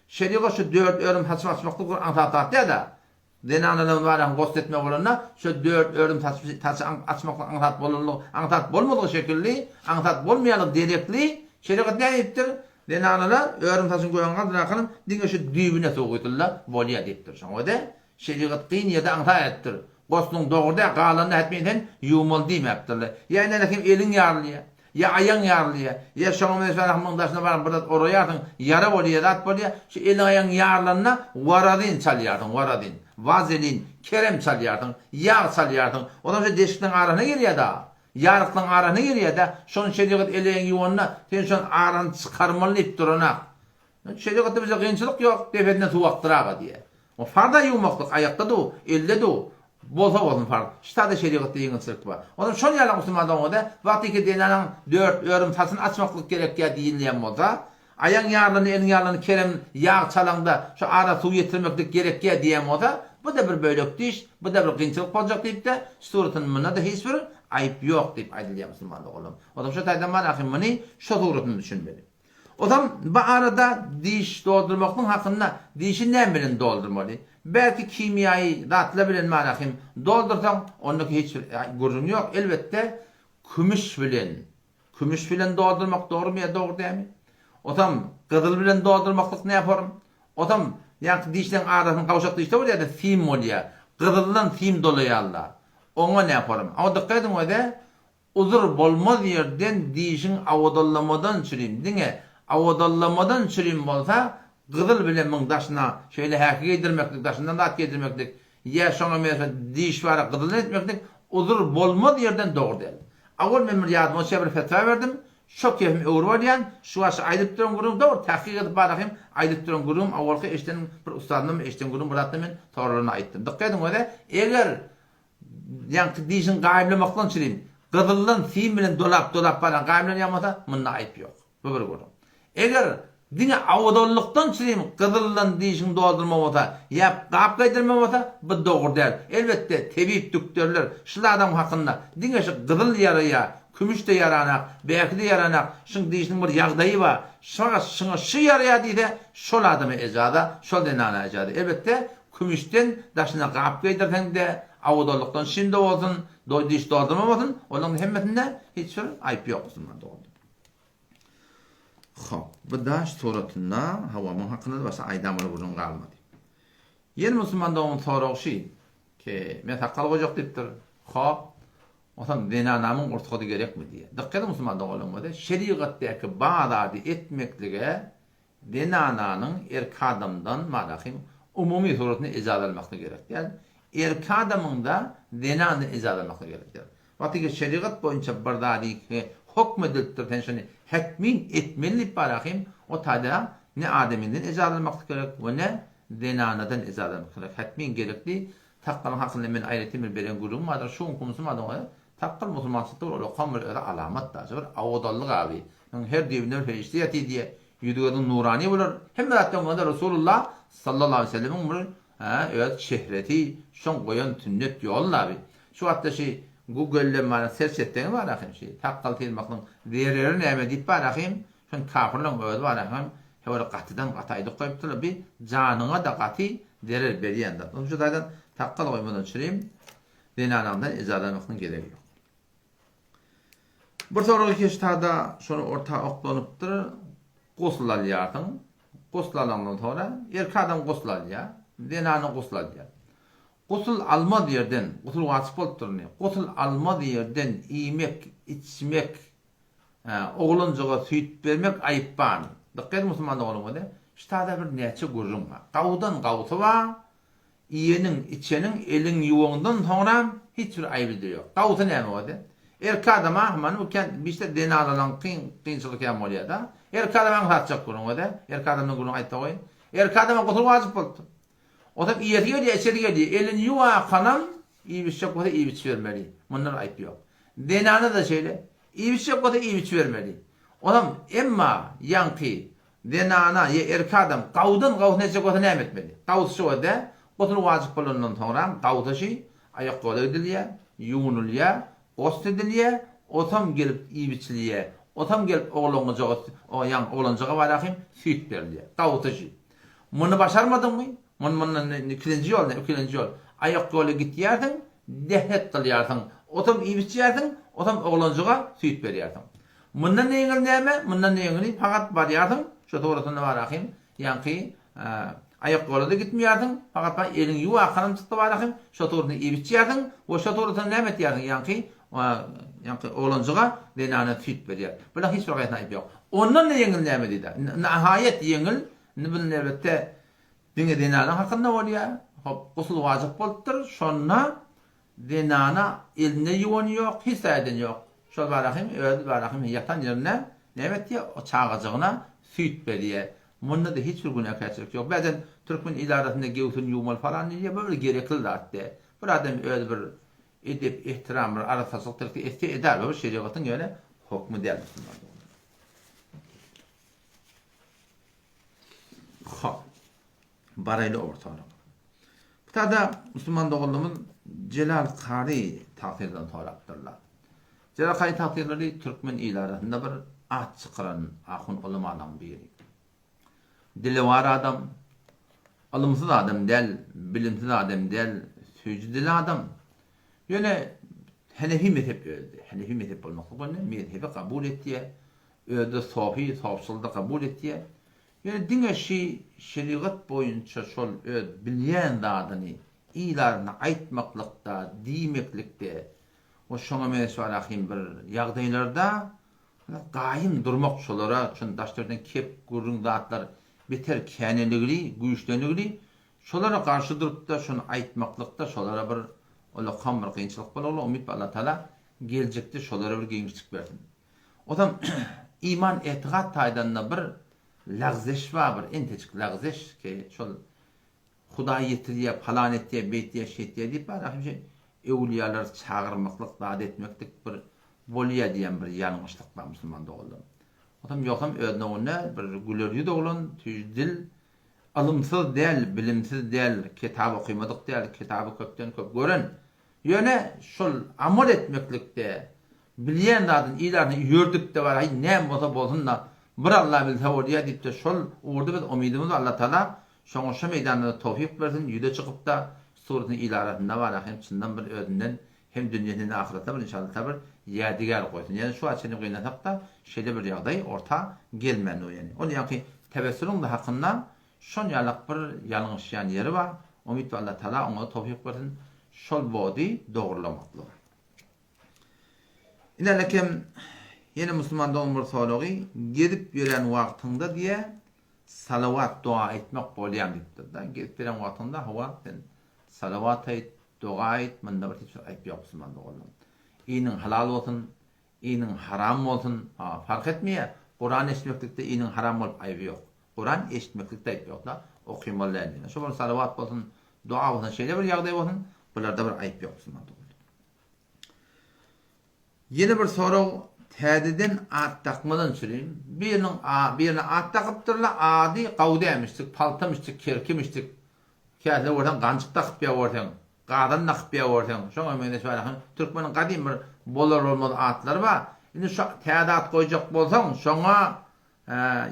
şerigat şu dört örüm saçy açmaklyk bir aňsat zat däl-de. Zenanalar barany gost etmek bolanda, şo dört örüm saçy açmaklyk aňsat bolanlygy, aňsat bolmadygy şekilli, aňsat bolmaýanlygy derekli, şerigat näme diýipdir? Zenanalar örüm saçyň gögüni galdyrakanam diňe şu düýbüne suw guýsulda bolýar diýipdir. Şoňa görä şerigat kyn ýerde aňsat edipdir. Gosluň dogry däl, galanyny ätmeýin sen ýuwmaly diýmäpdirler. Ýa ine kim eliň ýarylýar. Ýa aýagyň ýarylýar, ýa şoňa meňzeş barahmyň daşyna baryp bir zat oraýarsyň, ýara bolýar, zat bolýar, şu eliň-aýagyň ýarylanda warazin çalýarsyň, warazin, wazelin, kerem çalýarsyň, ýag çalýarsyň, onam şu deşikleň arasyna girýär-dä, ýaryklaň arasyna girýär-dä, şony şerigat el-aýagyňy ýuwanda sen şonuň arasyny çykarmaly diýip duranak. Şerigatda bize kynçylyk ýok, depesinden suw akdyraga diýýär. O farz-a ýuwmaklyk, aýakda duw, elde duw, bolsa bolsun farz. Ştada şerigatda ýeňilçilik bar. Onam şol ýaly musulman doňuzda wagtyky zenanaň dört örüm saçyny açmaklyk gerekýär diýilýän bolsa, aýaň ýarlany, eliň ýarlany kerem ýag çalaňda şu ara suw ýetirmeklik gerekýär diýýän bolsa, bu-da bir bölek diş, bu-da bir kynçylyk boljak diýip-de, suratyny munda-da hiç bir aýyp ýok diýip aýdylýar musulman doganlarym. Onam şo taýdan bar ahy muny şo suratyny düşünmeli. Ozam bu arada diş doldurmaklyň hakynda dişi näme bilen doldurmaly? Belki kimýaýy zatlar bilen marahim doldursaň ondaki hiç bir gürrüň ýok. Elbetde kümüş bilen kümüş bilen doldurmak dogrymy ýa dogry dälmi? Ozam gyzyl bilen doldurmaklyk näform? Ozam ýaňky dişleň arasyny gawşak dişde bolýada sim bolýa. Gyzyldan sim dolaýarlar. Oňa näform? Awa dykgat ediň öze Uzur bolmaz ýerden dişiň awadallamadan çürim, diňe awadallamadan çürim bolsa, gyzyl bilen muň daşyna şeýle häki geýdirmeklik, daşyndan zat geýdirmeklik, ýa şoňa meňzeş diş bara gyzyldan etmeklik uzur bolmaz ýerden dogry däl. Awal men bir ýadyma düşýär bir fetwa berdim, şo kefimi öwrüp alýan, şu başy aýdyp duran gürrüň dogry tahkyk edip barahym aýdyp duran gürrüňim awalky eşden bir ustadymdan eşden gürrüň bir zatda men soraglaryny aýtdym. Dykgat ediň öze eger Ýaňky dişiň gaýymlamakdan çürim, gyzyldan sim bilen dolap-dolap baran gaýymlanýan bolsa, munda aýyp ýok. Bu bir gürrüň. Eger diňe awadanlykdan çürim gyzyldan dişiňi doldurma bolsa, ýa gap geýdirme bolsa, bu dogry däl. Elbetde, tebip, dükderler şul adam hakynda diňe şu gyzyl ýaraýar, kümüş-de ýaranak, bäki-de ýaranak, şuň dişiniň bir ýagdaýy bar, şoňa şuňa şu ýaraýar diýse, şol adama ejaza, şol zenana ejaza. Elbetde, Kümüşden daşyna gap geýdirseň-de, awadanlykdan şindi bolsun, diş doldurma bolsun, olaryň hemmesinde hiç bir aýp ýok musulman doganlar. Hop, bu daş suratynda hawa muň hakynda başga aýdan bir gürrüň galmady. Ýene musulman dogan soragy şi, ki men sakgal goýjak diýipdir. Hop, onsoň zenanamyň rugsady gerekmi diýýär. Dykgat ediň musulman doganlarymyz, şerigatdaky bar zady etmeklige Zenananyň erk adamdan marahym umumy suratynda ejaz almaklygy gerek däl. Erk adamyňda zenandan ejaz almaklygy gerek däl. Wagtyky şerigat boýunça bir zady hokm edilipdir sen şony hetmin etmeli diýip barahym o taýda ne adamyňdan ejaz almaklyk gerek we ne zenanadan ejaz almaklyk gerek. Hetmin gerekli sakgalyň hakynda men aýratyn bir beren gürrüňim bardyr. Şu günki musulman dogan Sakgal musulmançylykda bir ulakam bir özi alamat daşy bir awadallyk abi. Munuň her düýbünde bir perişde ýatyr diýe. Ýüzi gözüň nurany bolar. Hemme zatdan öňünde Resulullah sallallahu aleýhi we sellemiň bir öz çehresi, şoň goýan sünnet ýoly abi. Şu wagtda şi Google-de mana serç etseňiz bar ahym şi sakgal syrmaklygyň zereri näme diýip bar ahym, şony kafirleň özi bar ahym he bir gatydan gaty aýdyp goýupdyrlar bi janyňa-da gaty zerer berýän zat. Onuň üçin taýdan sakgal goýmadan çürim Zenanaňdan ejazlanmaknyň geregi ýok. Bir sorag keştada şony orta oklanypdyr, gusl alýarsyň, gusl alaňdan soňra erkek adam gusl alýar, zenany gusl alýar. Gusl almaz ýerden, gusl wajyp bolupdyr indi, gusl almaz ýerden iýmek, içmek, oglanjyga süýt bermek aýyp barmy? Dykgat ediň musulman doganlarymyz, ştada bir näçe gürrüň bar. Gawudan gawusy bar, Iýeniň, içeniň, eliň ýuwaňdan soňram hiç bir aýby-da ýok. Gawusy näme boldy? Erkek adama many bu kän bişde zenanalaň kyn kynçylyk hem bolýa-da. Erkek adam aňsatjak gürrüň o-da. Erkek adamdan gürrüň aýtsa goý. Erkek adama gusul wajyp bolupdyr. Onsoň iýesi gelýär, içesi gelýär. Elini ýuwakanam iýip-içjek bolsa iýip-içibermeli. Mundan aýp ýok. Zenana-da şeýle. Iýip-içjek bolsa iýip-içibermeli. Onam emma ýaňky Zenana ýa erkek adam gawudan gawusyny etjek bolsa näme etmeli? Gawusy şo dä, gusul wajyp bolandan soňram gawusa şi aýakgola gidilýä, ýuwunylýa, gosl edilýä, osam gelip iýip-içilýä, osam gelip oglangyjaga ýaňy oglanjyga barahym süýt berilýä. Gawusy şi. Muny başarmadyňmy? Muny mundan ikilenji ýol näme? Ikilenji ýol. Aýakgola gitýärsiň, dehret kylýarsyň, osam iýip-içýärsiň, osam oglanjyga süýt berýärsiň. Mundan ýeňil näme? Mundan ýeňili pagat barýarsyň, şo tograsynda bar ahym, ýaňky aýakgola-da gitmeýärsiň, pagat bar eliňi ýuw arkanam çykdy bar ahym, şo tograsyny iýip-içýärsiň we şo tograsyny näme etýärsiň, ýaňky ýaňky oglanjyga zenana süýt berýär. Bulaň hiç bir gaýsyna aýyp ýok. Ondan-da ýeňil näme diýdi? Nahaýat ýeňil, indi bu elbetde diňe zenana hakynda bolýar. Hop, gusul wajyp bolupdyr, şonda Zenana elinde ýuwany ýok, hiç taýdan ýok. Şol barahym özi barahym ýatan ýerinde näme etýär, o çagajygyna süýt berýär. Munda-da hiç bir günäkärçilik ýok. Bärden türkmen il arasynda gewsini ýuwmaly falan diýilýär, bu bir gerekli zat däl. Bir adam özi bir edep, ehtiram, bir arassaçylyk terki etse eder, bu bir şerigatyň ýöne hokmy däl musulman doganlar. Hop. Baraýly ortalyk. Bu tada musulman doganlarymyz Jelal Kary tagsyrdan sorapdyrlar. Jelal Kary tagsyrlary türkmen il arasynda bir at çykaran ahun ulamalaryň biri. Dilewar adam, ylymsyz adam däl, bilimsiz adam däl, süýji dilli adam. Ýöne Henefi mezhep özdi. Henefi mezhep bolmaklyk bilen mezhebi kabul etýär. Özi-de sofi, sofçylygy-da kabul etýär. Ýöne diňe şi şerigat boýunça şol öz bilýän zadyny il arasynda aýtmaklykda, diýmeklikde we şoňa meňzeş barahym bir ýagdaýlarda gaýym durmak şolara çün daş-töwerekden kep gürrüň zatlar beter käneligli, güýçlenigli şolara garşy durupda şony aýtmaklykda şolara bir ulakam bir kynçylyk bolagly umyt bar Allatagala geljekde şolara bir giňişlik bersin. Ozam iman etigat taýdanda bir lagzeş bar bir entejik lagzeş ki şol Hudaý ýetirýär palan etýär beýtýär şeýtýär diýip bar hemişe öwlüýalary çagyrmaklyk zat etmeklik bir bolýar diýen bir ýalňyşlyk bar musulman doganlarym. Ozam ýogsam öz nowunda bir güler ýüz oglan tüýs dil ylymsyz däl bilimsiz däl kitap okymadyk däl kitaby köpden köp gören Ýöne şol amal etmeklikde, bilýän zadyny il arasynda ýördüpde bar, aý näme bolsa bolsun-da, bir Alla bilse bolýa diýipde şol ugurda biz umydymyz bar Allatagala şoňa şo meýdanda-da towfyk bersin, ýüze çykypda suratyny il arasynda bar, hem çyndan bir özünden. Hem dünýesinde hem ahyretde bir inşallah bir ýädigär goýsun. Ýöne şu wagt çenli gynansakda şeýle bir ýagdaý orta gelmändir ýöne. Ol ýaňky tewessülüň-de hakynda şon ýalak bir ýalňyşýan ýeri bar. Umyt bar Allah Taala oňa towfyk bersin şol body dogrulamaklyga. Inälekem ýene musulman dogan bir soragy gezip ýören wagtyňda diýä salawat doga aýtmak bolýamy diýipdir-da. Gezip ýören wagtyňda hawa sen salawat aýt, Doga aýt, munda bir hiç bir aýyp ýok musulman doganlarym. Iniň halal bolsun, iniň haram bolsun, ha, fark etmeýär. Kuran eşitmeklikde iniň haram bolup aýby ýok. Kuran eşitmeklikde aýyp ýok-da, okymaly däl diýen. Şo bir salawat bolsun, doga bolsun, şeýle bir ýagdaý bolsun, bularda bir aýyp ýok musulman doganlarym. Ýene bir sorag täzeden at dakmadan çürim. Biriniň birine at dakypdyrlar, ady Gawdämişdik, Paltamişdik, Kerkimişdik. Käsine görseň ganjyk dakyp ýa görseň, gazan dakyp ýa görseň, şoňa meňzeş bar. Türkmeniň gadym bir bolar-bolmaz atlary bar. Indi şu täze at goýjak bolsaň, şoňa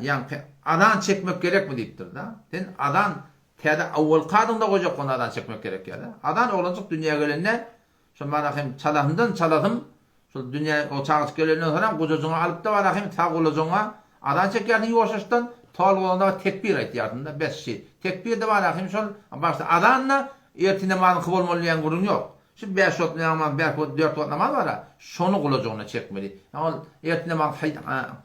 ýaňky azan çekmek gerekmi diýipdir-de. Sen azan täze awwalky adyňda goýjak bolsaň azan çekmek gerek ýa-da. Azan oglanjyk dünýä gelende Şol barahym çalasyndan çalasym, şol dünýä o çagajyk gelenden soňam gujajyňa alyp-da barahym sag gulajyňa azan çekýärsiň ýuwaşjaşdan, tol bolanda tekbir aýtýarsyň-da, bes şi. Tekbir-de barahym şol başda azan-da, ertir namazyňky bolmaly diýen gürrüň ýok. Şu bäş wagt namaz, bäş wagt, dört wagt namaz bar-a, şony gulajygyna çekmeli. Ol ertir namaz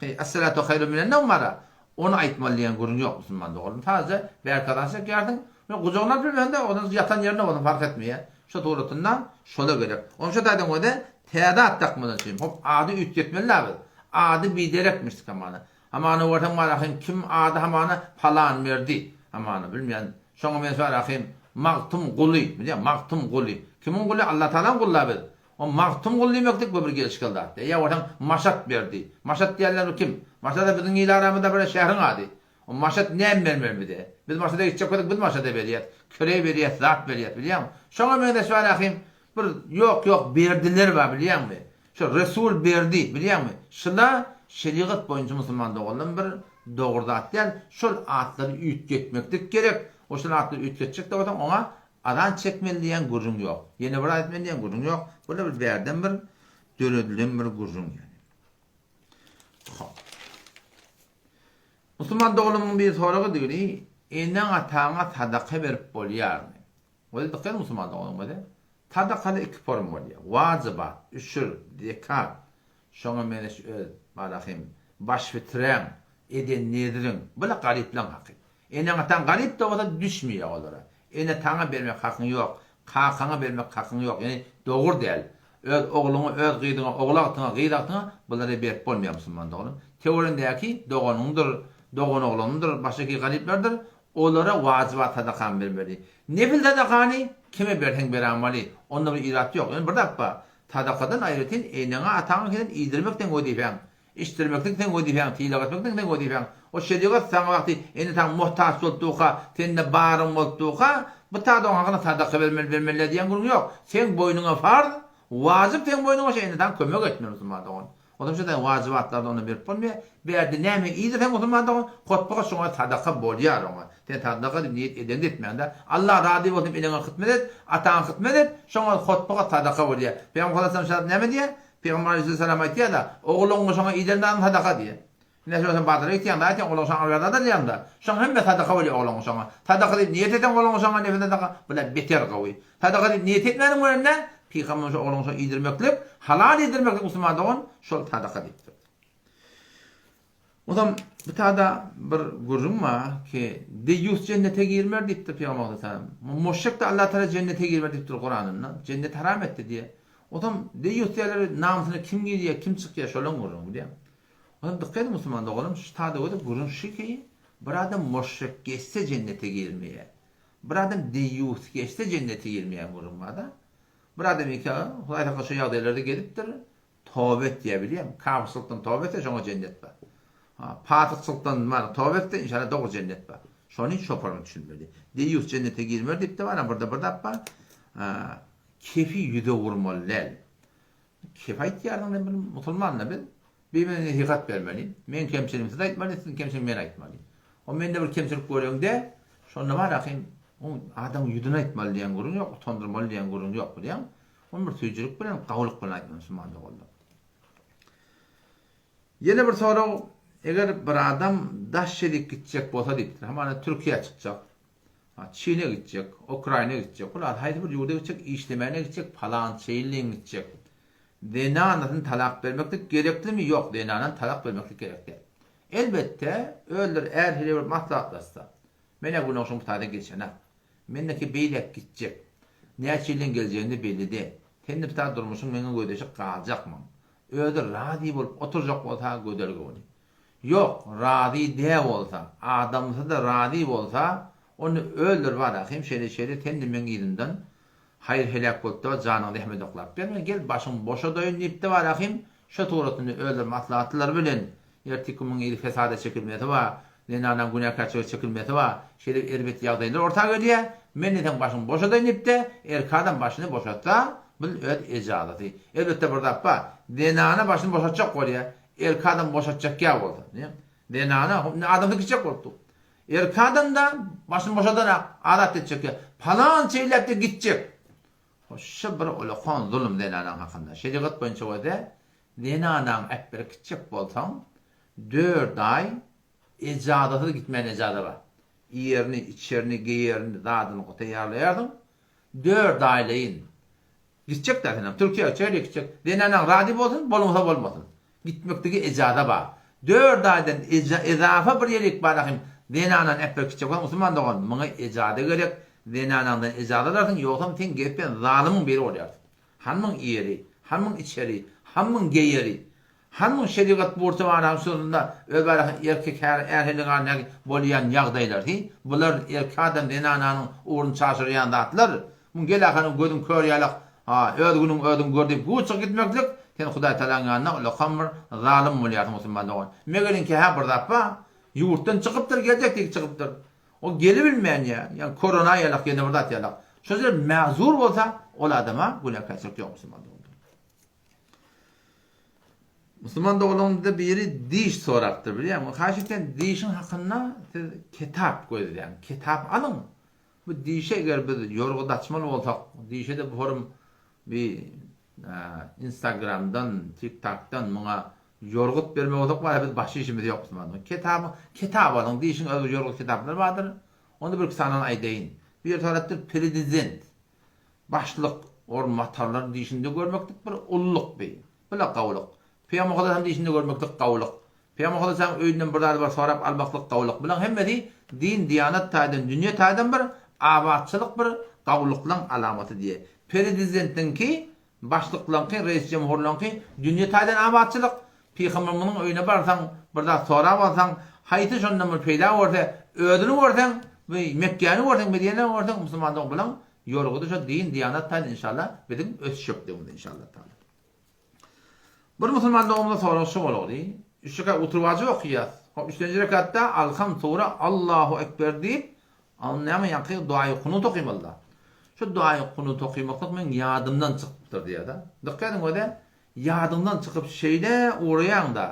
Esselatu haýrun minen nowm bar-a, Ony aýtmaly diýen gürrüň ýok musulman doganym. Sadaja bärki azan çekýärsiň we gujagyna alyp bilmeseňde ondan ýatan ýerinde bolsun fark etmeýär. Şo suratynda şola gerek. Onuň şo taýdan göze täze at dakmadan üçin hop ady üýtgetmeli-dä biz. Ady biderekmiş hamana. Hamana görseň bar ahym kim ady hamana Palanberdi hamana bilmeýän. Şoňa men şo ahym Magtymguly bilýäň Magtymguly. Kimiň guly Allatagalaň guly-da biz. O Magtymguly diýmeklik bu bir gelşikli zat. Ýa bolsaň Maşat berdi. Maşat diýenler bu kim? Maşat-a biziň il aramyzda bir şäheriň ady. O Maşat näme bermeli bize? Biz Maşada gitjek bolsak biz Maşada berýäs. Kireý berýäs, zat berýäs bilýäňmi? Şoňa meňzeş bar ahym bir ýok ýok berdiler bar bilýäňmi? Şo Resul berdi bilýäňmi? Şula şerigat boýunça musulman doganlarym bir dogry zat däl. Şol atlary üýtgetmeklik gerek. O şol atlary üýtgetjek-de bolsaň oňa Azan çekmeli diýen gürrüň ýok. Ýene bir aýtmaly diýen gürrüň ýok. Bu-da bir bärden bir döredilen bir gürrüň ýaly. Hop. Musulman doganymyň bir soragy digini, eneň-ataňa sadaka berip bolýarmy? Goý dykgat musulman doganym goý. Sadakada iki form bolýar. Wajybat, üşür, zekat. Şoňa meňzeş öz barahym baş biträň, eden nezriň, bu-la garyplaň haky. Eneň-ataň garyp-da bolsa düşmeýär olara. Ene-ataňa bermek hakyň ýok, kakaňa bermek hakyň ýok, ýagny dogry däl. Öz ogluňa, öz gyzyňa, ogul agtyňa, gyz agtyňa bulary berip bolmaýar musulman doganym. Töwereňdäki doganyňdyr, doganoglanyňdyr, başga garyplardyr, olara wajybat sadakany bermeli. Nefil sadakany kime berseň beräýmeli, onda bir irat ýok. Ýöne bir zat bar, sadakadan aýratyn eneňe-ataňa kesen iýdirmek seň wezipäň. Içdirmeklik seň wezipäň, sylag etmeklik seň wezipäň. O şerigat saňa wagty ene-ataň muhtaç bolup durka, sende baryň bolup durka, bu taýda oň hakyna sadaka bermeli, bermeli däl diýen gürrüň ýok. Seň boýnuňa farz, wajyp seň boýnuňa şo ene-ataňa kömek etmeli musulman dogan. Onsoň şo taýda wajybatlarda onda berip bolmaýar. Bärde näme iýdirseň musulman dogan, hotbaga şoňa sadaka bolýar oňa. Sen sadaka diýip niýet edeňde etmäňde, Allah razy bolsun diýip eneňe hytmet et, ataňa hytmet et, şoňa hotbaga sadaka bolýar. Pygamber sallallahu aleyhi näme diýýär? Pygamber aleýhissalam aýtýar-da, Ogluňy şoňa iýdiren zadyň sadaka diýýär. Ine şo sen bazara gitýäň-de aýtýaň, ogluňy şoňa alyp zat alýaň-da. Şoň hemme sadaka bolýar ogluňy şoňa. Sadaka diýip niýet etseň ogluňy şoňa nefil sadaka, bula beter gowy. Sadaka diýip niýet etmäniň görende, pygamber şo ogluňy şoňa iýdirmeklik, halal iýdirmeklik musulman dogan, şol sadaka diýipdir. Onsoň bu tada bir gürrüň bar ki, deýýus jennete girmer diýipdir Pygamber aleyhisselam. Muşrik-de Allah Taala jennete girmer diýipdir Kuranynda. Jennet haram etdi diýýär. Onsoň deýýus diýýärler namysyna kim girýär, kim çykýar şolaň gürrüňi bilýäňmi? Onsoň dykgat ediň musulman doganym, şu tada gözi gürrüň şu ki, bir adam muşrik geçse jennete girmeýär. Bir adam deýýus geçse jennete girmeýär gürrüň bar-da. Bir adam ýeke Hudaý saklasyn şu ýagdaýlarda gezipdir. Toba et diýýär bilýäňmi? Kafyrçylykdan toba etse şoňa jennet bar. Ha, fasykçylykdan bar, toba etse inşallah dogry jennet bar. Şony şoparymyz düşünmeli. Deýýus jennete girmer diýipdi bar, birde bir zat bar. Ha, kefi ýüze urmaly däl. Kef aýtýarsyň sen bir musulman-da biz. Bir-birine nesihat bermeli. Meň kemçiligimi siz aýtmaly, siziň kemçiligiňizi men aýtmaly. O mende bir kemçilik göreňde, şonda bar ahym, oň adamyň ýüzüne aýtmaly diýen gürrüň ýok, utandyrmaly diýen gürrüň ýok bilýäňmi? Ony bir süýjülik bilen, gawulyk bilen aýtmaly musulman doganlar. Ýene bir sorag, eger bir adam daş ýerik gitjek bolsa diýipdir. Hamana Türkiýä çykjak, Çine gitjek, Ukraina gitjek, hulasy haýsy bir ýurda gitjek, işlemäne gitjek, palança ýyllyň gitjek. Zenanasyny talak bermeklik gereklimi? Ýok, zenanany talak bermeklik gerek däl. Elbetde, özleri är-heleý bolup maslahatlaşsa, Men-ä günorşyň bu taýda geçenak. Mendeki beýläk gitjek. Näçe ýyldan geljegim-de belli däl. Sen-de bu taýda durmuşyň meňe gözleşip galjakmyň? Özi razy bolup oturjak bolsa gözel göwni. Ýok, razy dä bolsa, adamsy-da razy bolsa, onda özleri bar ahym, şeýle-şeýle sen-de meň yzymdan haýyr-heläk bolup-da janyňy zähmet oklap berme, gel başyňy boşadaýyn diýip-de bar ahym, şo suratynda özleri maslahatlylar bilen Erteki muň ili fesada çekilmesi bar, zenanaň günäkärçilige çekilmesi bar, şeýle bir erbet ýagdaýlar orta gelýär, men diýseň başyňy boşadaýyn diýip-de, erkek adam başyny boşatsa, bul öz ejazasy. Elbetde bir zat bar, zenana başyny boşatjak bolýar, erkek adam boşatjak ýa bolsa, zenana, indi adamsy gitjek bolup dur. Erkek adam-da başyny boşadanak, azat etjek ýa, palança ýylläp-de gitjek. Hoş, şu bir ulakan zulum zenanaň hakynda. Şerigat boýunça bolsa, Zenanaň äpbir gitjek bolsaň, dört aý ejazasyz gitmän ejaza bar. Iýerini, içerini, geýerini, zadyny taýýarlaýarsyň. Dört aýlaýyn gitjek-dä senem. Türkiýä gitjek, her ýere gitjek. Zenanaň razy bolsun, bolmasa bolmasyn. Gitmeklige ejaza bar. Dört aýdan ezafa bir ýerik bar ahym, zenanany äpbir gitjek bolsaň, musulman dogan, muňa ejaza gerek. Zenanaňdan ejaza alarsyň, ýogsam sen gezip ýören zalymyň biri bolýarsyň. Hanmyň iýeri, hanmyň içeri, hanmyň geýeri, hanmyň şerigat burça baranyň şonunda öz barasynda erkek är ärheliň arasyndaky bolýan ýagdaýlar hi bular erkek adam zenananyň ugruny çaşyrýan zatlar muň gel ahyryn gözüň kör ýalak ha öz günüň özüň gör diýip guw çykyp gitmeklik sen Hudaý Tagalaň ýanynda ulakam bir zalym bolýarsyň musulman dogan megeriňki hä bir zat bar ýurtdan çykypdyr geljek diýip çykypdyr O gelibilmän ýa, ýa korona ýalak ýene bir zat ýalak. Şo ýer mäzur bolsa, ol adama günäkärçilik ýok musulman doganlar. Musulman doganlarymyzda biri diş sorapdyr bilýäňmi? Haýyş etýän dişiň hakynda siz kitap gözläň. Kitap alyň. Bu dişe eger biz ýorgut açmaly bolsak, dişe-de bu forum bir Instagramdan, TikTokdan muňa ýorgut bermek bolsak bar biz başga işimiz ýok musulmanlar. Kitaby kitap alyň dişiň öz bir ýorgut kitaplary bardyr. Onda bir iki sanyny aýdaýyn. Bir tarapda prezident, başlyk, orunbatarlar dişinde görmeklik bir ulluk bi. Bula gawulyk. Pygamber Muhammet dişinde görmeklik gawulyk. Pygamber Muhammet öýünden bir zady bir sorap almaklyk gawulyk. Bulaň hemmesi din, diýanat taýdan, dünýe taýdan bir abatçylyk bir gawulyklaň alamaty diýe. Prezidentiňki, başlyklaňky, reis-jemhurlaňky dünýe taýdan abatçylyk. Pygamberimiziň öýüne barsaň, bir zat sorap alsaň, haýsy şondan bir peýda görse, özüni görseň, bu Mekgäni görseň, Medinäni görseň, musulmanlygyň bulaň ýorgudy şo din, diýanat taýdan inşallah biziň ösüşekligimiz inşallah taala. Bir musulman doganymyza sorag şu bolagdy. Üç rekat oturyp wajyp okýas. Hop üçlenji rekatda Alham sura Allahu ekber diýip, al näme ýaňky duaýy kunut okymalyda. Şu duaýy kunut okymaklyk meň ýadymdan çykypdyr diýýär-de. Dykgat ediň öde, ýadyňdan çykyp şeýle ugraýaň-da,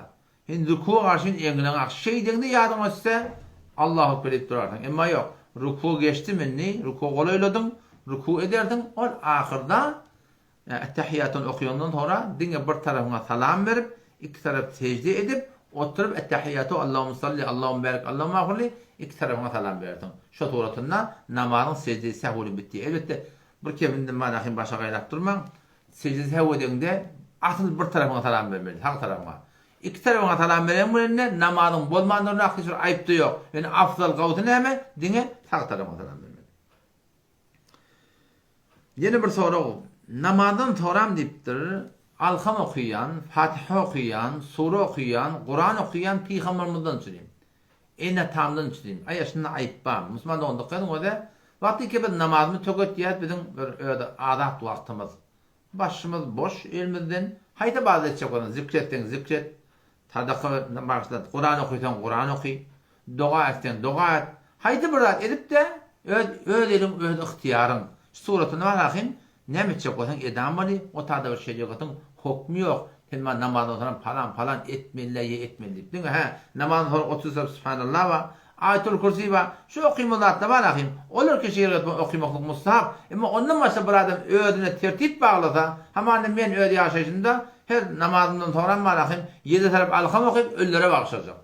sen rukuwa garşy eňleňak şeýdeňde ýadyňa düşse Allahu ekber diýip durarsyň. Emma ýok, rukuwa geçdim indi, rukuwa golaýladyň, ruku edersiň, ol ahyrda Ettehiýatyny okaýandan soňra diňe bir tarapyňa salam berip, iki tarap sežde edip, oturyp Ettehiýatu Allahumma salli Allahumma barik Allahumma agfirli iki tarapyňa salam berersiň. Şo suratynda namazyň sežde-i sehwini bitdi. Elbetde, bir kemini manahym başa gaýlap durmaň. Sežde-i sehw edeňde asyl bir tarapyňa salam bermeli, sag tarapyňa. Iki tarapyňa salam bereň bilen-de namazyň bozmandygyna hiç bir aýyp-da ýok. Ýöne afzal gowusy näme? Diňe sag tarapyňa salam bermeli. Ýene bir sorag, namazdan soram diýipdir, Alham okaýan, Fatiha okaýan, sure okaýan, Kuran okaýan pygambermizden üçin, ene-atamdan üçin, aýa şunda aýyp barmy? Musulman dogan dykgat ediň öze, wagtyky biz namazymyzy töketýäs biziň bir öz azat wagtymyz. Başymyz boş elimizden, haýsy ybadat etjek bolsaň zikretseň zikret, Sadaka bagyşlat, Kuran okysaň Kuran oky, doga etseň doga et. Haýsy bir zat edip-de, öz öz eliň, öz ygtyýaryň. Şu suratyny bar ahym, näme etjek bolsaň edammaly, o tada bir şerigatyň hokmy ýok, sen maňa namazdan soňra palan palan etmeli-le ýa etmeli diýip. Diňe hä, namazdan soňra 30 sap Subhanallah bar. Aýatul Kürsi bar. Şu okymaly zatlar bar ahym. Olar ki şerigat boýunça okymaklyk mustahap. Emma ondan başga bir adam özüne tertip baglasa, hamana men öz ýaşaýşymda her namazymdan soňram bar ahym, ýedi tarap alham okyp ölülere bagyşlajak.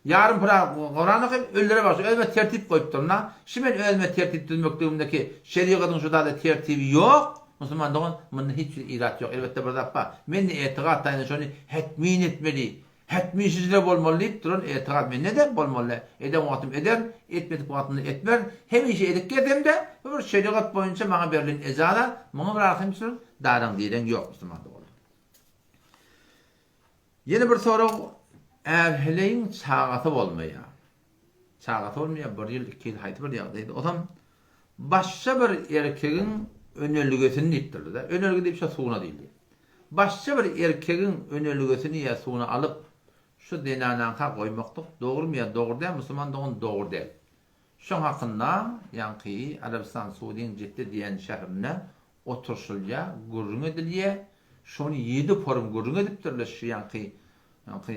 Ýarym pyra Kuran okyp ölülere bagyşlajak. Özüme tertip goýupdyryn-da. Şu men özüme tertip düzmekligimdeki şerigatyň şu zada tertibi ýok. Musulman dogan, munda hiç bir irat ýok. Elbetde bir zat bar. Men-de etigat taýynda şony hetmin etmeli. Hetmin şijire bolmaly diýip duran etigat mende-de bolmaly. Eden wagtym ederin, etmedik wagtymda etmerin. Hemişe edip gezemde, bu bir şerigat boýunça maňa berlen ejaza, muňa bir arkaýyn düşürin, daraň-direň ýok musulman doganlar. Ýene bir sorag, är-heleýiň çagasy bolmaýar. Çagasy bolmaýar, bir ýyl, iki ýyl haýsy bir ýagdaýda. Ozam başga bir erkegiň önelgesini diýipdirler-de. Önelge diýip şo suna diýilýär. Başga bir erkegiň önelgesini ýa suny alyp, şu zenanaňka goýmaklyk dogrumy ýa dogry däl, musulman dogan dogry däl. Şoň hakynda ýaňky Arabystan Suudyň Jidde diýen şährinde oturşylýar, gürrüň edilýär. Şony ýedi forum gürrüň edipdirler şu ýaňky ýaňky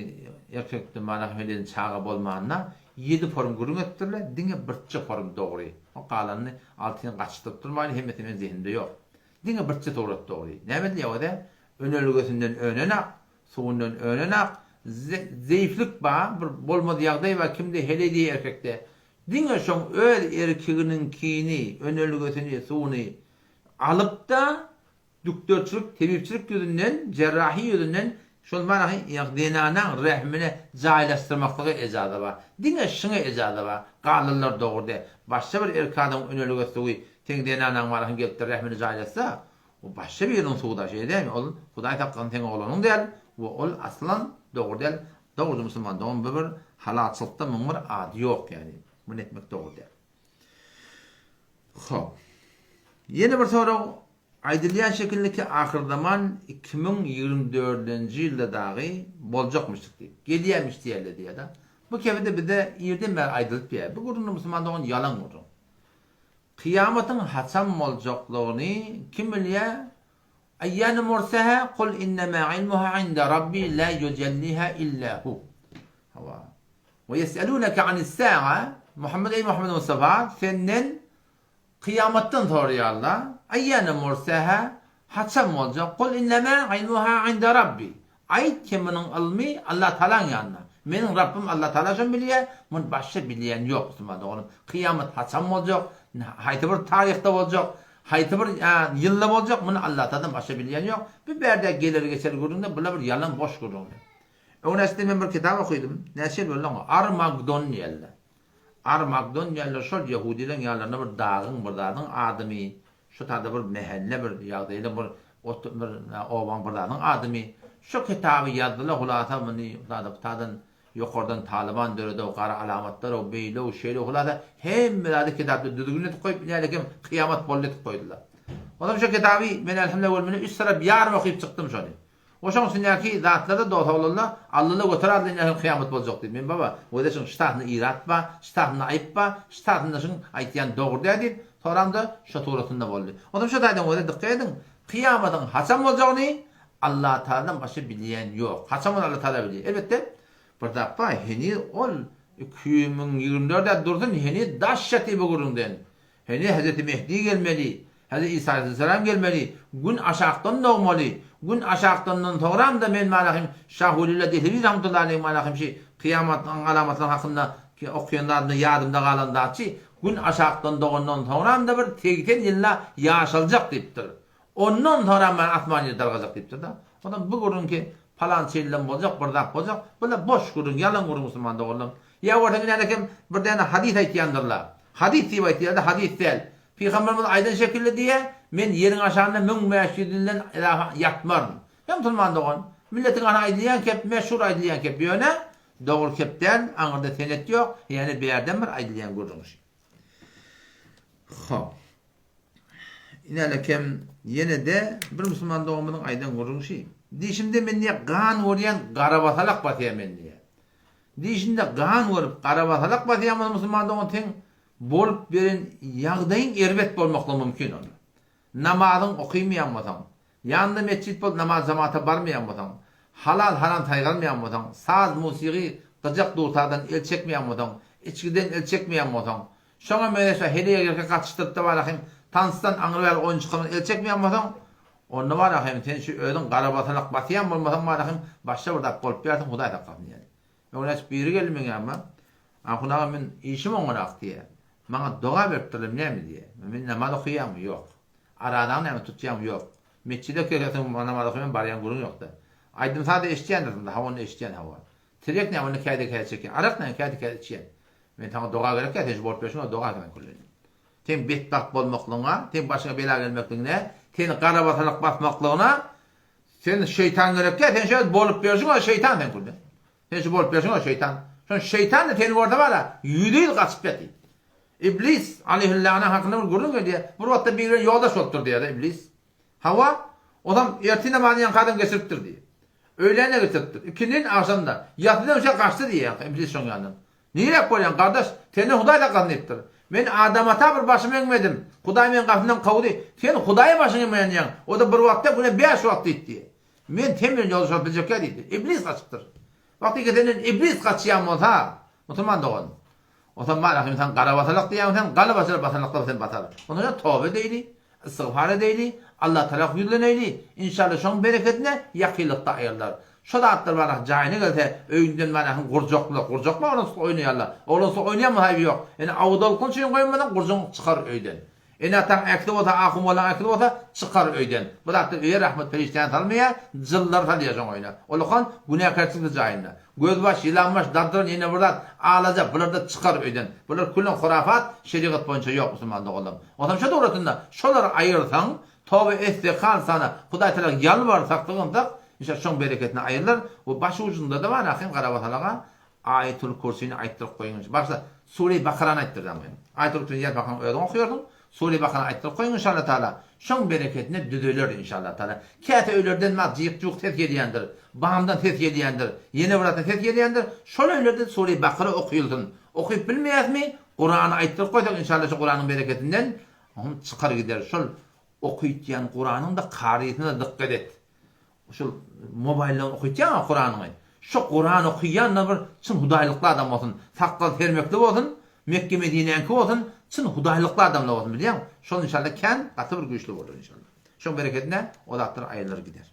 erkekde mana helen çaga bolmanda ýedi forum gürrüň edipdirler, diňe birçe forum dogry. O galanyny altyny gaçyşdyryp durmaýyn, hemmesi meň zehinimde ýok. Diňe birçe surat dogry. Näme edilýär o-da? Önelgesinden önen ak, suwundan önen ak, zeýiflik bar, bir bolmaz ýagdaý bar kimde heleý diýe erkekde. Diňe şoň öz erkeginiňkini, önelgesini, suwuny alyp-da, dükderçilik, tebipçilik ýüzünden, jerrahi ýüzünden şol manahy ýagny zenanaň rähimine jaýlaşdyrmaklyga ejaza bar. Diňe şyňa ejaza bar. Galanlar dogry däl. Başga bir erkek adamyň önelge suwy seň zenanaň manahyň gelipdir rähimine jaýlaşsa, o başga biriniň suwy-da şeýle dälmi? Ol Hudaý saklasyn seň oglanyň däl we ol aslan dogry däl. Dogry musulman dogan bu bir halalçylykda muň bir ady ýok ýagny muny etmek dogry däl. Hop. Ýene bir sorag aýdylýan şekildeki ahyrzaman 2024-nji ýylda dagy boljakmyşdyk diýip. Gelýärmiş diýerler diýýär-de. Bu kebide bize irden bäri aýdylyp diýýär. Bu gürrüň musulman dogan ýalan gürrüň. Kyýamatyň haçan boljaklygyny kim bilýär? Eýýäne mursaha kul innema ilmuha inde Rabbi la yujelliha illa hu. Hawa. We ýes'eluneke anis-sa'a Muhammed eý Muhammed Mustafa senden kyýamatdan soraýarlar. Eýýäne mursaha haçan boljak? Kul innema ilmuha inde Rabbi. Aýt ki munuň ylmy Allah Tagalaň ýanynda. Meniň Rabbym Allah Tagala şony bilýär, muny başga bilýän ýok musulman doganym. Kyýamat haçan boljak, haýsy bir taryhda boljak, haýsy bir ýylda boljak muny Allah Tagaladan başga bilýän ýok. Bu bärde geler geçer gürrüňde bular bir ýalan boş gürrüňler. Öňräçde men bir kitap okydym, näçe ýyl boldy oňa, Armagdon diýerler. Armagdon diýerler şol ýehudileň ýanlarynda bir dagyň bir zadyň adymy, Şu tada bir mähelle bir ýagdaýda bir ot bir obaň bir zadyň adymy şu kitaby ýazdylar hulasa muny zada bu tadan ýokardan talyban döredow gara alamatlarow beýlew şeýlew hulasa hemme zady kitapda düzgün edip goýup inälekem kyýamat boldy edip goýdular. Onam şu kitaby men elhamdülillah welmine üç tarap ýarym okyp çykdym şony. O şoň içindäki zatlarda dos oglanlar Allala göter adly nähili kyýamat boljak diýip. Men baba, wede şuň ştatynda irat bar, ştatynda aýyp bar, ştatynda şuň aýtýan dogry däl diýip, soramda şo suratynda boldy. Onsoň şo taýdan wede dykgat ediň, kyýamatyň haçan boljagyny Allatagaladan başga bilýän ýok. Haçan bolar Allatagala bilýär. Elbetde, bir zat bar, heniz ol 2024 ä dursun, heniz daş ýatyr bu gürrüňden. Heniz Hezreti Mehdi gelmeli, Hezreti Isa aleýhisselam gelmeli, Gün aşakdan dogmaly, Gün aşakdandan soňram-da men malahym Şah Welillah Dehlewi rahmetullahi aleýh malahym şi kyýamatyň alamatlary hakynda okaýan zadymda ýadymda galan zatçy Gün aşakdan dogandan soňram-da bir 80 ýylla ýaşaljak diýipdir. Ondan soňram mana asman ýer dargajak diýipdir-de. Ondan bu gürrüňki palança ýyldan boljak, bir zat boljak, bular boş gürrüň, ýalan gürrüň musulman doganlarym. Ýa görseň inänekem bir däne hadys aýtýandyrlar. Hadys diýip aýtýar-da, hadys däl. Pygamberimiz aýdan şekilli diýýär, Men ýeriň aşagynda 1500 ýyldan ylaha ýatmaryn. Ýa musulman dogan, milletiň arasynda aýdylýan kep, meşhur aýdylýan kep, ýöne dogry kep däl, aňyrda senet ýok, ýöne bärden bir aýdylýan gürrüň şi. Hop. Inänekem ýene-de bir musulman doganymyzyň aýdan gürrüňi şi. Dişimde men diýýär gan görýän garabasalak basýar meni diýýär. Dişinde gan görüp garabasalak basýan bolsa musulman dogan seň bolup beren ýagdaýyň erbet bolmaklygy mümkin onda. Namazyň okymaýan bolsaň, ýanynda metjit bolup namaz jamata barmaýan bolsaň, halal haram saýgarmaýan bolsaň, saz musigy gyjak dutardan el çekmeýän bolsaň, Içgiden el çekmeýän bolsaň, şoňa meňzeş heleý-erkek gatyşdyryp-da barahym, tansdan aňry-bäri oýun çykarmadan el çekmeýän bolsaň, onda barahym, sen şu özüň garabasalak basýan bolmasaň barahym, başga bir zat bolup bilersiň, Hudaý saklasyn diýýär. Öňräç biri geldi meň ýanyma, Ahun aga men işim oňarak diýýär. Maňa doga beripdirler näme diýýär. Men namaz okaýaňmy? Ýok. Arazaňy näme tutýaňmy? Ýok. Metjide kelseň namaz okaýan barýan gürrüň ýokda. Aýdym-saz-da eşidýändirsiň-dä, hawa onda eşidýän hawa. Tirýek näme onda kädi-kädi çekýän. Arak näme kädi-kädi içýän. Men saňa doga gerekýä sen şu bolup ýörşüňe doga sen küllen. Seň betbagt bolmaklygyňa, seň başyňa bela gelmekligine, seni garabasalyk basmaklygyna sen şeýtan gerekýä sen şeýdip bolup ýörşüňe şeýtan sen küllen. Sen şu bolup ýörşüňe şeýtan. Şon şeýtan-da seni görse bar-a, ýüzde-ýüz gaçyp ýatyr. Iblis, aleýhillagna hakynda bir gürrüň gelýär. Bir wagtda biri bilen ýoldaş bolupdyr diýýär-de Iblis. Hawa, onam ertir namazyny ýaňky adam geçiripdir diýýär. Öýlän-de geçiripdir, ikindin, agşam-da. Ýasydan öňçä gaçdy diýýär ýaňky Iblis şoň ýanyndan. Niräk bolýaň, gardaş, senden Hudaý saklasyn diýipdir. Men Adam ata bir başymy eňmedim. Hudaý meni gapymdan kowdy. Sen Hudaýa başyňy egmeýän diýýäň. O-da bir wagt däl, güne bäş wagt diýdi diýýär. Men sen bilen ýoldaş bolup biljekkä diýdi. Iblis gaçypdyr. Wagty senden iblis gaçýan bolsa, musulman dogan, o zaman bar sen gara basalak diýýäň sen, gala basar basalaklar sen basar. Ondan soň toba edeýli, istigfar edeýli, Allah tarap ýüzleneýli. Inşallah şoň berekedine ýakynlykda aýrylar. Şo zatlar bar jaýyna gelse, öýünden bar gurjaklar, gurjaklar oglansyz oýnaýarlar. Oglansyz oýnaýan bolsa aýby ýok. Ýöne awdalkyn üçin goýmasaň gurjagyň çykar öýden. Ene-ataň ähli bolsa, ahun-mollaň ähli bolsa, çykar öýden. Bu zatlar öýe rahmet perişdäni salmaýar, jynlary salýar şoň öýüne. Ulakan günäkärçilikli jaýynda. Gözbaş, ýylanbaş, dardyran ýene bir zat, alaja, bular-da çykar öýden. Bular küllen hurafat, şerigat boýunça ýok musulman doganlarym. Onsoň şo dogrusynda şolary aýyrsaň, toba etsek halysana, Hudaý Tagala ýalbarsak, sygynsak, inşallah şoň bereketine aýrylar we baş ujunda-da bar ahyn garabasalaga Aýatul Kürsini aýtdyryp goýuň. Başda Sure-i Bakarany aýtdyrjak men. Aýatul Kürsini ýaz bakan özüň okaýarsyň. Sure-i Bakarany aýtdyryp goýuň inşallah taala. Şoň bereketine düzeler inşallah taala. Käte öýlerden mak jyk-juk ses gelýändir. Bamdan ses gelýändir. Ýene bir zatdan ses gelýändir. Şol öýlerde Sure-i Bakara okylsyn. Okyp bilmeýäsmi? Kurany aýtdyryp goýsak inşallah şu Kuranyň bereketinden çykar gider. Şol okytýan Kuranyň-da karysyna dykgat et. Şul mobaýldan okytýaňa Kuranyňy. Şo Kuran okaýan-da bir çyn hudaýlykly adam bolsun. Sakgal sermekli bolsun, Mekge Medinäňki bolsun, çyn hudaýlykly adamlar bolsun bilýäňmi? Şol inşallah kän gaty bir güýçli bolar inşallah. Şoň berekedine o zatlar aýrylar gider.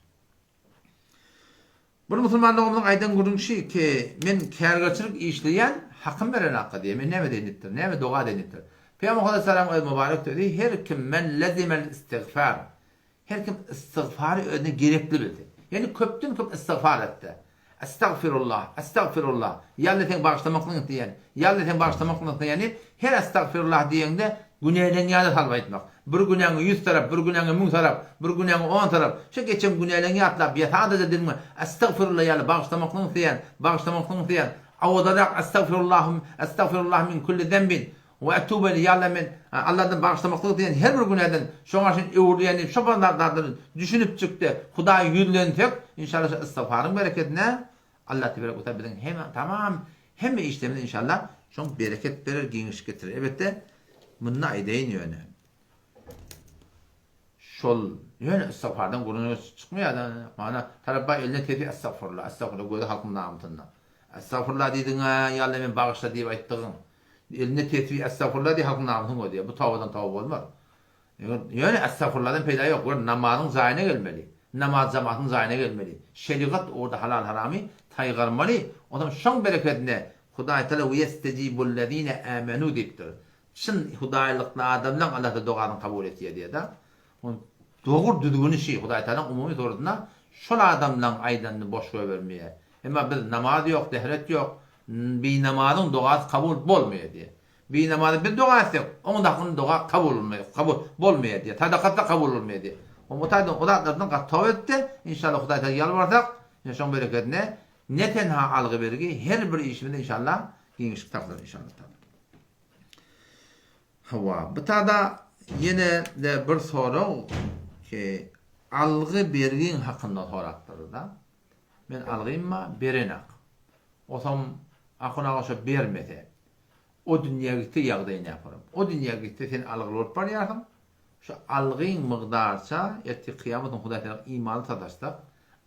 Bir musulman doganymyzyň aýdan gürrüňi şi ki, men kärgerçilik işleýän, hakym berenakka diýýär. Men näme edeýin diýipdir. Näme doga edeýin diýipdir. Pygamber Hudaý öz mübarek sözi her kim men lezimel istigfar Her kim istygfary özüne gerekli bilse. Ýagny köpden köp istygfar etse. Estagfirullah, estagfirullah, Ýa Alla seň bagyşlamaklygyňy isleýän, Ýa Alla seň bagyşlamaklygyňy isleýän diýip, her estagfirullah diýeňde günäleňi ýada salyp aýtmak. Bir günäňi ýüz tarap, bir günäňi müň tarap, bir günäňi on tarap, şu geçen günäleňi ýatlap, ýa sadaja diliňe estagfirullah Ýa Alla bagyşlamaklygyňy isleýän, bagyşlamaklygyňy isleýän, owadanrak estagfirullahum, estagfirullah min kulli zenbin, We etubu ileý, Ýa Alla men Alladan bagyşlamaklygy isleýän her bir günäden şoňa çenli öwrülýän diýip şo bir zatlara düşünipjikde Hudaýa ýüzlensek, inşallah şo istigfaryň berekedine Allah teberek we teala biziň hem tamam hemme işlerimize inşallah şoň bereket berer, giňişlik getirer. Elbetde munda aýdaýyn ýöne. Şol ýöne istagfardan gürrüň çykmaýar-da. Mana tarap baý eline tesbi estagfurullah, estagfurullah gözi halkyň namysynda. Estagfurullah diýdiň-ä, ýa Alla meni bagyşla diýip aýtdygyň. Elinde tesbi estagfurullah diý halkyň namysyny gözleýär. Bu tobadan toba bolmaz. Ýöne estagfurullahdan peýda ýok. Gör namazyň jaýyna gelmeli. Namaz jamatyň jaýyna gelmeli. Şerigat ugurda halal-haramy saýgarmaly. Onsoň şoň berekedine Hudaý Taala we ýestejibul-lezine amenu diýipdir. Çyn hudaýlykly adamlaň Allahda dogasyny kabul etýär diýýär-de. Onuň dogry düzgüni şi, Hudaý Tagalaň umumy suratynda şol adamlaň aýdanyny boş goýbermeýär. Emma biz namaz ýok, dehret ýok, binamazyň dogasy kabul bolmaýar diýýär. Binamaza biz doga etsek, oň dakyny doga kabul bolmaýar, kabul bolmaýar diýýär. Sadakasy-da kabul bolmaýar diýýär. O taýdan o zatlardan gaty toba edip-de, inşallah Hudaý Tagala ýalbarsak, ine şoň berekedine ne tenha algy-bergi, her bir işimizde inşallah giňişlik tapylar inşallah. Hawa, bu tada ýene-de bir sorag ki, algy bergiň hakynda sorapdyrda. Men algym bar, berenak. Osam Ahun aga şo bermese, o dünýä gitse ýagdaýy näpolam? O dünýä gitse sen algyly bolup barýarsyň. Şo algyň mygdarça ertir kyýamat gün Hudaý tarap imanly sataşsak,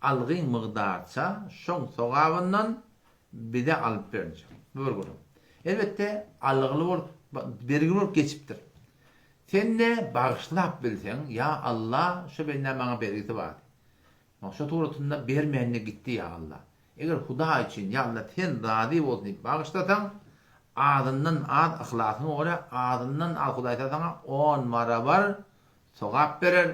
algyň mygdarça şoň sogabyndan bize alyp beriljek. Bu bir gürrüň. Elbetde, algyly bolup, bergili bolup geçipdir. Sen-de bagyşlap bilseň, ýa Alla, şu bendäň maňa bergisi bardy. Maňa şo suratynda bermände gitdi, ýa Alla. Eger Hudaý üçin, ýa Alla, sen razy bolsun diýip bagyşlasaň, azyndan az yhlasyňa görä, azyndan az Hudaý saňa on barabar sogap berer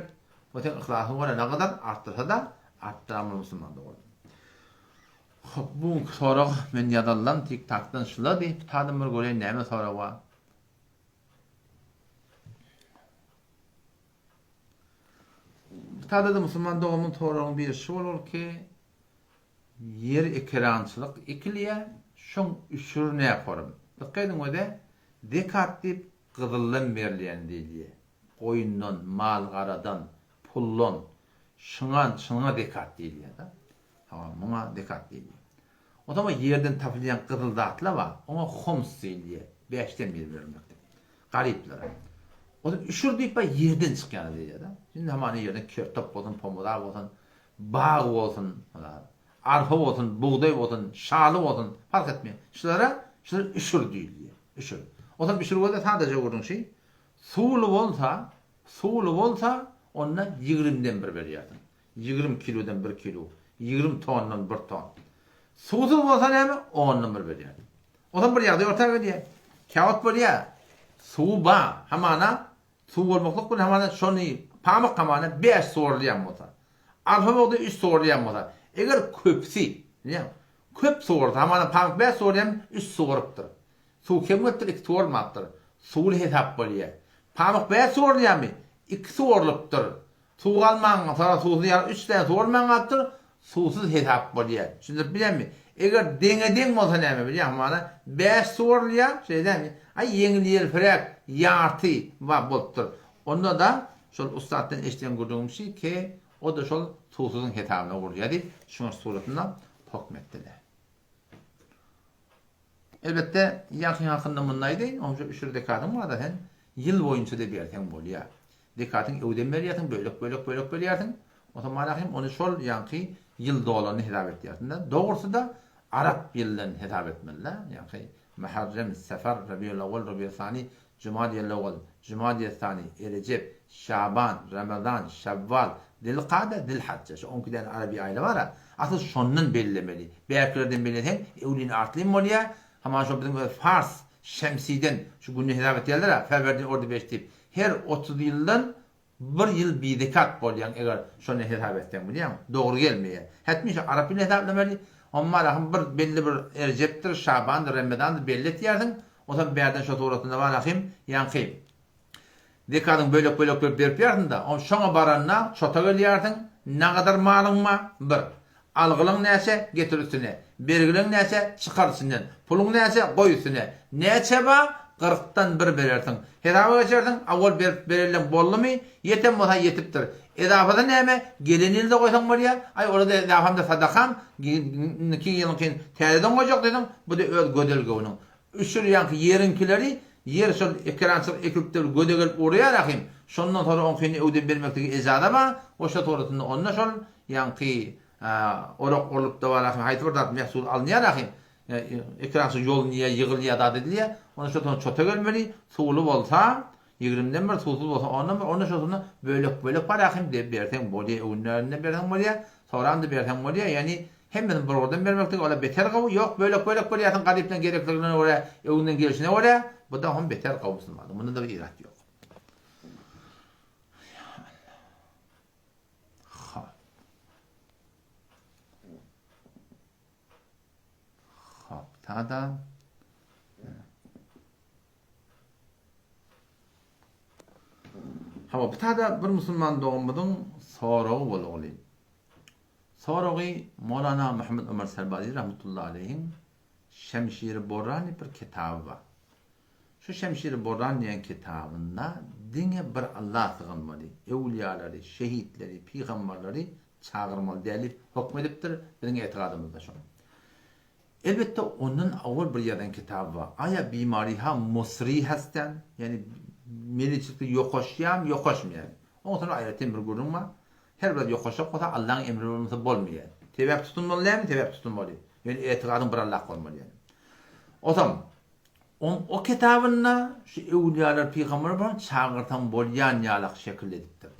we seň yhlasyňa görä nagadar artdyrsa-da, artdyran bir musulman dogan. Hop, bu günki sorag men ýazanlam TikTokdan şula diýip, tadym bir göreýin näme sorag bar. Bu taýda-da musulman doganymyň soragynyň biri şu bolar ki, ýer ekerançylyk ekilýär, şoň üşüri näkorym? Dykgat ediň öze, zekat diýip gyzyldan berilýän diýilýär. Goýundan, mal-garadan, puldan, şyňa, çyňa zekat diýilýär-de. Hawa, muňa zekat diýilýär. Onsoň ýerden tapylýan gyzyl zatlar bar, oňa homs diýilýär, bäşden biri berilmekde. Garyplara. Onsoň üşür diýip bar ýerden çykýany diýilýär-de. Indi hamana ýerden kertop bolsun, pomidor bolsun, bag bolsun, arpa bolsun, bugdaý bolsun, şaly bolsun, parh etmeýär. Şulara, şular üşür diýilýär. Üşür. Onsoň üşür bolsa sadaja gürrüň şi, suwly bolsa, suwly bolsa, onda ýigrimden bir berýärsiň. 20 kilodan bir kilo, 20 tondan bir ton. Suwsuz bolsa näme? Ondan bir berýär. Ondan bir ýagdaý orta gelýär. Käwagt bolýar. Suwy bar, hamana suw bolmaklyk bilen hamana şony pamyk hamana 5 suwarylýan bolsa. Arpa bugdaý 3 suwarylýan bolsa. Eger köpüsi, bilýäňmi? Köp suwarsa, hamana pamyk 5 suwarylýan, 3 suwarypdyr. Suw kem gelipdir, 2 suwarylmapdyr. Suwly hesap bolýar. Pamyk 5 suwarylýarmy? 2 suwarylypdyr. Suw galman, soňra suwsuz ýaly üç däne suw alman galypdyr, suwsuz hesap bolýar. Düşündirip bilýänmi? Eger deňe-deň bolsa näme bilýäňmi mana? Bäş suwarylýar, şeýle dälmi? Aý ýeňil-ýelpiräk, ýarty bar bolupdyr. Onda-da şol ussatdan eşiden gürrüňim şi ki, o-da şol suwsuzyň hesabyna gurýar diýip, şuňa suratynda hokm etdiler. Elbetde, ýaňkyň hakynda muny aýdaýyn, onça üşür zekatyň bar-da sen ýyl boýunça-da berseň bolýar. Zekatyň öwden berýärsiň, bölek-bölek bölek berýärsiň. Onsoň manahym ony şol ýaňky ýyl dolany hesap etýärsiň-de. Dogrusy-da arap ýyldan hesap etmeli-dä. Ýaňky Muharrem, Safar, Rabiul-awwal, Rabiul-sani, Jumadiýel-awwal, Jumadiýes-sani, Erejep, Şaban, Ramazan, Şawwal, Zilkada, Zilhajja. Şu on iki däne araby aýly bar-a. Asyl şondan bellemeli. Bärkilerden belleseň, öwlini artlym bolýar. Hamana şo biziň öz fars şemsiden şu gününi hesap etýärler-ä, Fewerdin ordibeşt diýip. Her 30 ýyldan bir ýyl bizekat bolýaň eger şony hesap etseň bilýäňmi? Dogry gelmeýär. Hetmi şu arap ýylyny hesaplamaly. Ommarahym bir belli bir Erjepdir, Şabandyr, Remezandyr belli etýärsiň. Onsoň bärden şo suratynda barahym ýaňky zekadyň bölek-bölek berip beripýärsiň-de, on şoňa baranda çota gelýärsiň, nagadar malyň bar, bir. Algylyň näçe, getir üstüne. Bergiliň näçe, çykar içinden. Puluň näçe, goý üstüne. Näçe bar, kyrkdan bir berersiň. Hesaba geçersiň, awal berip berelleň boldumy, ýeten bolsa ýetipdir. Edafasy näme, gelen ýylda goýsaň bolýar, aý ola-da edafam-da sadakam, indiki ýylyňkyn täzeden goýjak diýseň, bu-da öz gözel göwnüň. Üşür ýaňky ýeriňkileri, ýer şol ekerançylyk ekilipdir göze gelip urýar ahym, şondan soňra oňkyny öwden bermekligi ejaza bar, goşa suratynda onda şol ýaňky orak orlupda bar ahym haýsy bir zat mehsul alynýar ahym, ekerançylyk ýolunýar, ýygylýar zat edilýär, onda şol soň çota gelmeli, suwly bolsa ýigrimden bir, suwsuz bolsa ondan bir, onda şol bölek bölek bar ahym de berseň bolýar, öwünlerinde berseň bolýar, soramda berseň bolýar, ýagny Hemmesini bir ugurdan bermeklik ola beter gowy, ýok bölek bölek berýärsiň garypdan gerekligine görä, öňünden gelşine görä, bu-da hom beter gowy musulmanda, munda-da bir irat ýok. Ýa Allah. Hop. Hop, tada. Hawa, bu tada bir musulman doganymyzyň soragy boldy. Soragy Molana Muhammet Ömer Serbazi rahmetullahi aleýhiň Şemşiri Borran diýip bir kitaby bar. Şu Şemşiri Borran diýen kitabynda diňe bir Alla sygynmaly, öwlüýalary, şehitleri, pygambarlary çagyrmaly däl diýip hokm edipdir, biziň etigadymyzda şol. Elbetde ondan owal bir ýazan kitaby bar. Aýa bimariha musri hastan, ýagny meliçilikde ýokaşýarmy, ýokaşmaýarmy? Oň soňra aýratyn bir gürrüň bar. Her bir ýokaşak bolsa Allaň emri bolmasa bolmaýar. Sebäp tutunmaly dälmi? Sebäp tutunmaly. Ýöne etigadyň bir Allah bolmaly ýöne. Otam. Oň o kitabynda şu öwlüýalar pygamber bolan çagyrsaň bolýan ýalak şekil edipdir.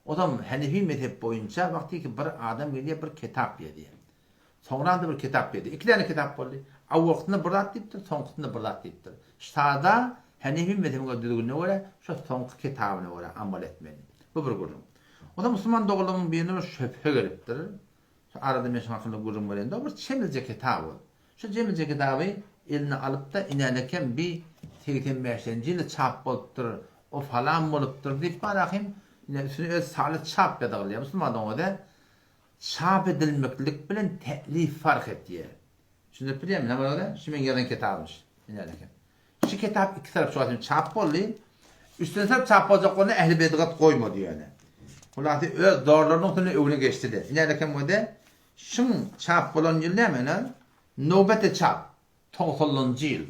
Ozam Henefi mezhep boýunça wagtyky bir adam gelýär bir kitap ýazýar. Soňra-da bir kitap ýazýar. Iki däne kitap boldy. Awalkysynda bir zat diýipdir, soňkusynda bir zat diýipdir. Sada Henefi mezhebiň düzgünine görä şo soňky kitabyna görä amal etmeli. Bu bir gürrüň. Ozam musulman doganlygymyň birine bir şübhe gelipdir. Şu arada men şuň hakynda gürrüň bereýin-de, bir çemilje kitap ol. Şu jemilje kitaby eline alyp-da, inänekem bi 85-nji ýylda çap bolupdyr, o falan bolupdyr diýip barahym, ine üstüne öz saly çap ýazygylýar. Musulmanyň özi çap edilmeklik bilen te'lif fark etýär. Düşündirip bilýärmi? Näme bolýar? Şu meň ýazan kitabym şu. Inänekem. Şu kitap iki tarap şu wagt çap boldy. Üstüne tarap çap boljak bolanda ähli bedgat goýmady ýöne. Hulasy öz zorlarynyň üstünde öwne geçdi-de. Inänekem özi Şuň çap bolan ýyl näme ine? Nowbete çap. Togsanlynjy ýyl.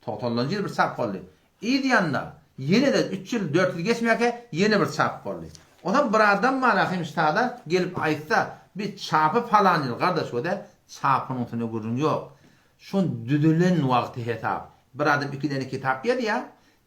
Togsanlynjy ýyl bir çap boldy. Yz ýanyna ýene-de üç ýyl, dört ýyl geçmäkä ýene bir çap boldy. Onam bir adam bar ahim ştada gelip aýtsa, bi çapy palan ýyl gardaş göde çapynyň üstünde gürrüň ýok. Şon düzülen wagty hesap. Bir adam iki däne kitap ýazýar,